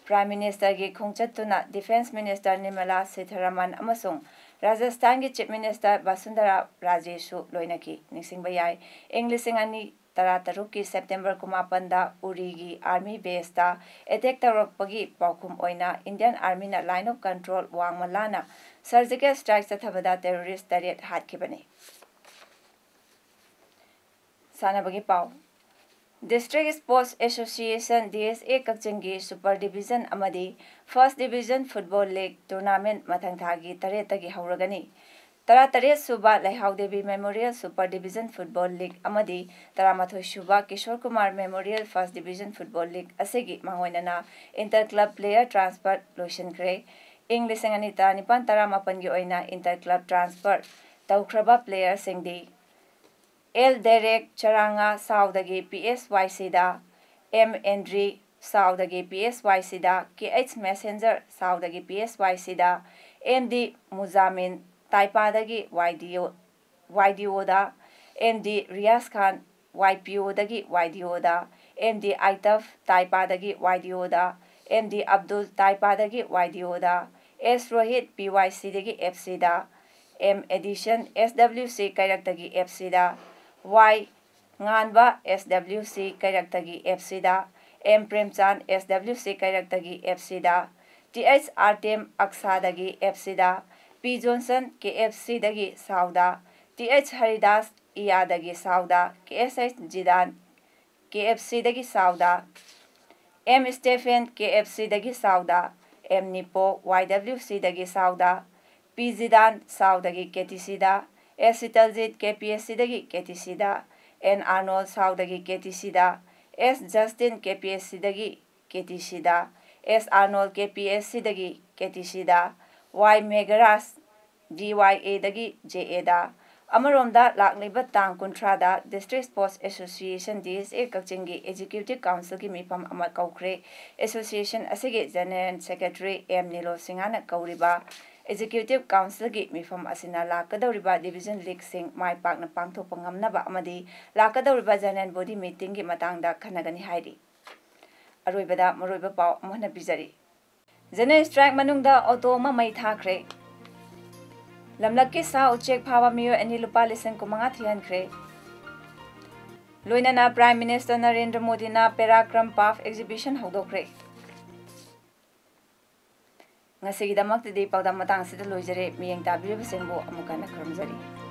Prime Ministerꯒꯤ ꯈꯣꯡꯆꯠꯇꯨꯅ Defence Minister Nirmala Sitharaman ꯑꯃꯁꯨꯡ ꯔꯥꯖꯁꯊꯥꯟꯒꯤ Chief Minister ꯕꯁꯨꯟꯙꯔꯥ ꯔꯥꯖꯦꯁꯨ ꯂꯣꯏꯅꯈꯤ꯫ ꯅꯤꯡꯁꯤꯡꯕ ꯌꯥꯏ, ꯏꯪ ꯂꯤꯁꯤꯡ ꯑꯅꯤ ꯇꯔꯥꯇꯔꯨꯛꯀꯤ September ꯀꯨꯟꯃꯥꯄꯟꯗ ꯎꯔꯤꯒꯤ army baseꯇ attack ꯇꯧꯔꯛꯄꯒꯤ ꯄꯥꯎꯈꯨꯝ ꯑꯣꯏꯅ Indian Armyꯅ Line of Control ꯋꯥꯡꯃ ꯂꯥꯟꯅ surgical strike ꯆꯠꯊꯕꯗ terrorist ꯇꯔꯦꯠ ꯍꯥꯠꯈꯤꯕꯅꯤ꯫ ꯁꯥꯟꯅꯕꯒꯤ ꯄꯥꯎ꯫ District Sports Association, D S A, ꯀꯛꯆꯤꯡꯒꯤ Super Division ꯑꯃꯗꯤ First Division Football League tournament ꯃꯊꯪ ꯊꯥꯒꯤ ꯇꯔꯦꯠꯇꯒꯤ ꯍꯧꯔꯒꯅꯤ꯫ ꯇꯔꯥꯇꯔꯦꯠ ꯁꯨꯕ ꯂꯩꯍꯥꯎꯗꯦꯕꯤ Memorial Super Division Football League ꯑꯃꯗꯤ ꯇꯔꯥꯃꯥꯊꯣꯏ ꯁꯨꯕ Kishore Kumar Memorial First Division Football League ꯑꯁꯤꯒꯤ ꯃꯥꯡꯑꯣꯏꯅꯅ inter club player transfer ꯂꯣꯏꯁꯤꯟꯈ꯭ꯔꯦ꯫ ꯏꯪ ꯂꯤꯁꯤꯡ ꯑꯅꯤ ꯇꯔꯥꯅꯤꯄꯥꯟ ꯇꯔꯥꯃꯥꯄꯟꯒꯤ ꯑꯣꯏꯅ inter club transfer ꯇꯧꯈ꯭ꯔꯕ playerꯁꯤꯡꯗꯤ: L Derek ꯆꯔꯥꯡꯉꯥ ꯁꯥꯎꯗꯒꯤ P S Y Cꯗ, M Andri ꯁꯥꯎꯗꯒꯤ P S Y Cꯗ, K H Messenger ꯁꯥꯎꯗꯒꯤ P S Y Cꯗ, M D Muzamin ꯇꯥꯏꯄꯥꯗꯒꯤ Y D O, Y D Oꯗ, M D Riyaz Khan Y P Oꯗꯒꯤ Y D Oꯗ, M D Aitaf ꯇꯥꯏꯄꯥꯗꯒꯤ Y D Oꯗ, M D Abdul ꯇꯥꯏꯄꯥꯗꯒꯤ Y D Oꯗ, S Rohit P Y Cꯗꯒꯤ F Cꯗ, M Edison S W C ꯀꯩꯔꯛꯇꯒꯤ F Cꯗ, Y ꯉꯥꯟꯕ S W C ꯀꯩꯔꯛꯇꯒꯤ F Cꯗ, M Premchand S W C ꯀꯩꯔꯛꯇꯒꯤ F Cꯗ, T H Artem Aksadꯒꯤ F Cꯗ, P Johnson K F Cꯗꯒꯤ ꯁꯥꯎꯗ, T H Haridas ꯏꯌꯥꯗꯒꯤ ꯁꯥꯎꯗ, K S H Zidane K F Cꯗꯒꯤ ꯁꯥꯎꯗ, M Stephen K F Cꯗꯒꯤ ꯁꯥꯎꯗ, M Nipo Y W Cꯗꯒꯤ ꯁꯥꯎꯗ, ꯄꯤ ꯖꯤꯗꯥꯟ, ꯁꯥꯎꯗꯒꯤ ꯀꯦ T ꯁꯤꯗ, ꯑꯦꯁ ꯁꯤꯇꯜꯖꯤꯠ, K P S ꯁꯤꯗꯒꯤ ꯀꯦ T ꯁꯤꯗ, and ꯑꯥꯔꯅꯣꯜ, ꯁꯥꯎꯗꯒꯤ K T ꯁꯤꯗ, ꯑꯦꯁ Justin, K P S ꯁꯤꯗꯒꯤ ꯀꯦ T ꯁꯤꯗ, ꯑꯦꯁ ꯑꯥꯔꯅꯣꯜ, K P S ꯁꯤꯗꯒꯤ ꯀꯦ T ꯁꯤꯗ, ꯋꯥꯏ ꯃꯦꯘꯔꯥꯖ, ꯗꯤ ꯋꯥꯏ ꯑꯦꯗꯒꯤ J ꯑꯦꯗ꯫ ꯑꯃꯔꯣꯝꯗ, ꯂꯥꯛꯂꯤꯕ ꯇꯥꯡ ꯀꯨꯟꯊ꯭ꯔꯥꯗ District Sports Association, D S ꯑꯦ, ꯀꯛꯆꯤꯡꯒꯤ Executive Councilꯒꯤ ꯃꯤꯐꯝ ꯑꯃ ꯀꯧꯈ꯭ꯔꯦ꯫ Association ꯑꯁꯤꯒꯤ General Secretary ꯑꯦꯝ ꯅꯤꯂꯣ ꯁꯤꯡꯍꯅ ꯀꯧꯔꯤꯕ Executive Councilꯒꯤ ꯃꯤꯐꯝ ꯑꯁꯤꯅ ꯂꯥꯛꯀꯗꯧꯔꯤꯕ Division Leagueꯁꯤꯡ ꯃꯥꯏ ꯄꯥꯛꯅ ꯄꯥꯡꯊꯣꯛꯄ ꯉꯝꯅꯕ ꯑꯃꯗꯤ ꯂꯥꯛꯀꯗꯧꯔꯤꯕ General Body Meetingꯒꯤ ꯃꯇꯥꯡꯗ ꯈꯟꯅꯒꯅꯤ ꯍꯥꯏꯔꯤ꯫ ꯑꯔꯣꯏꯕꯗ ꯃꯔꯨꯑꯣꯏꯕ ꯄꯥꯎ ꯑꯃꯨꯛ ꯍꯟꯅ ꯄꯤꯖꯔꯤ꯫ General Strike ꯃꯅꯨꯡꯗ ꯑꯣꯇꯣ ꯑꯃ ꯃꯩ ꯊꯥꯈ꯭ꯔꯦ꯫ ꯂꯝꯂꯛꯀꯤ ꯁꯥ ꯎꯆꯦꯛ ꯐꯥꯕ ꯃꯤꯑꯣꯏ ꯑꯅꯤ ꯂꯨꯄꯥ ꯂꯤꯁꯤꯡ ꯀꯨꯟꯃꯉꯥ ꯊꯤꯍꯟꯈ꯭ꯔꯦ꯫ ꯂꯣꯏꯅꯅ Prime Minister ꯅꯔꯦꯟꯗ꯭ꯔ ꯃꯣꯗꯤꯅ Parakram Parv Exhibition ꯍꯧꯗꯣꯛꯈ꯭ꯔꯦ꯫ ꯉꯁꯤꯒꯤꯗꯃꯛꯇꯗꯤ ꯄꯥꯎꯗꯝ ꯃꯇꯥꯡ ꯑꯁꯤꯗ ꯂꯣꯏꯖꯔꯦ꯫ ꯃꯤꯠꯌꯦꯡ ꯇꯥꯕꯤꯔꯤꯕꯁꯤꯡꯕꯨ ꯑꯃꯨꯛ ꯍꯟꯅ ꯈꯨꯔꯨꯝꯖꯔꯤ꯫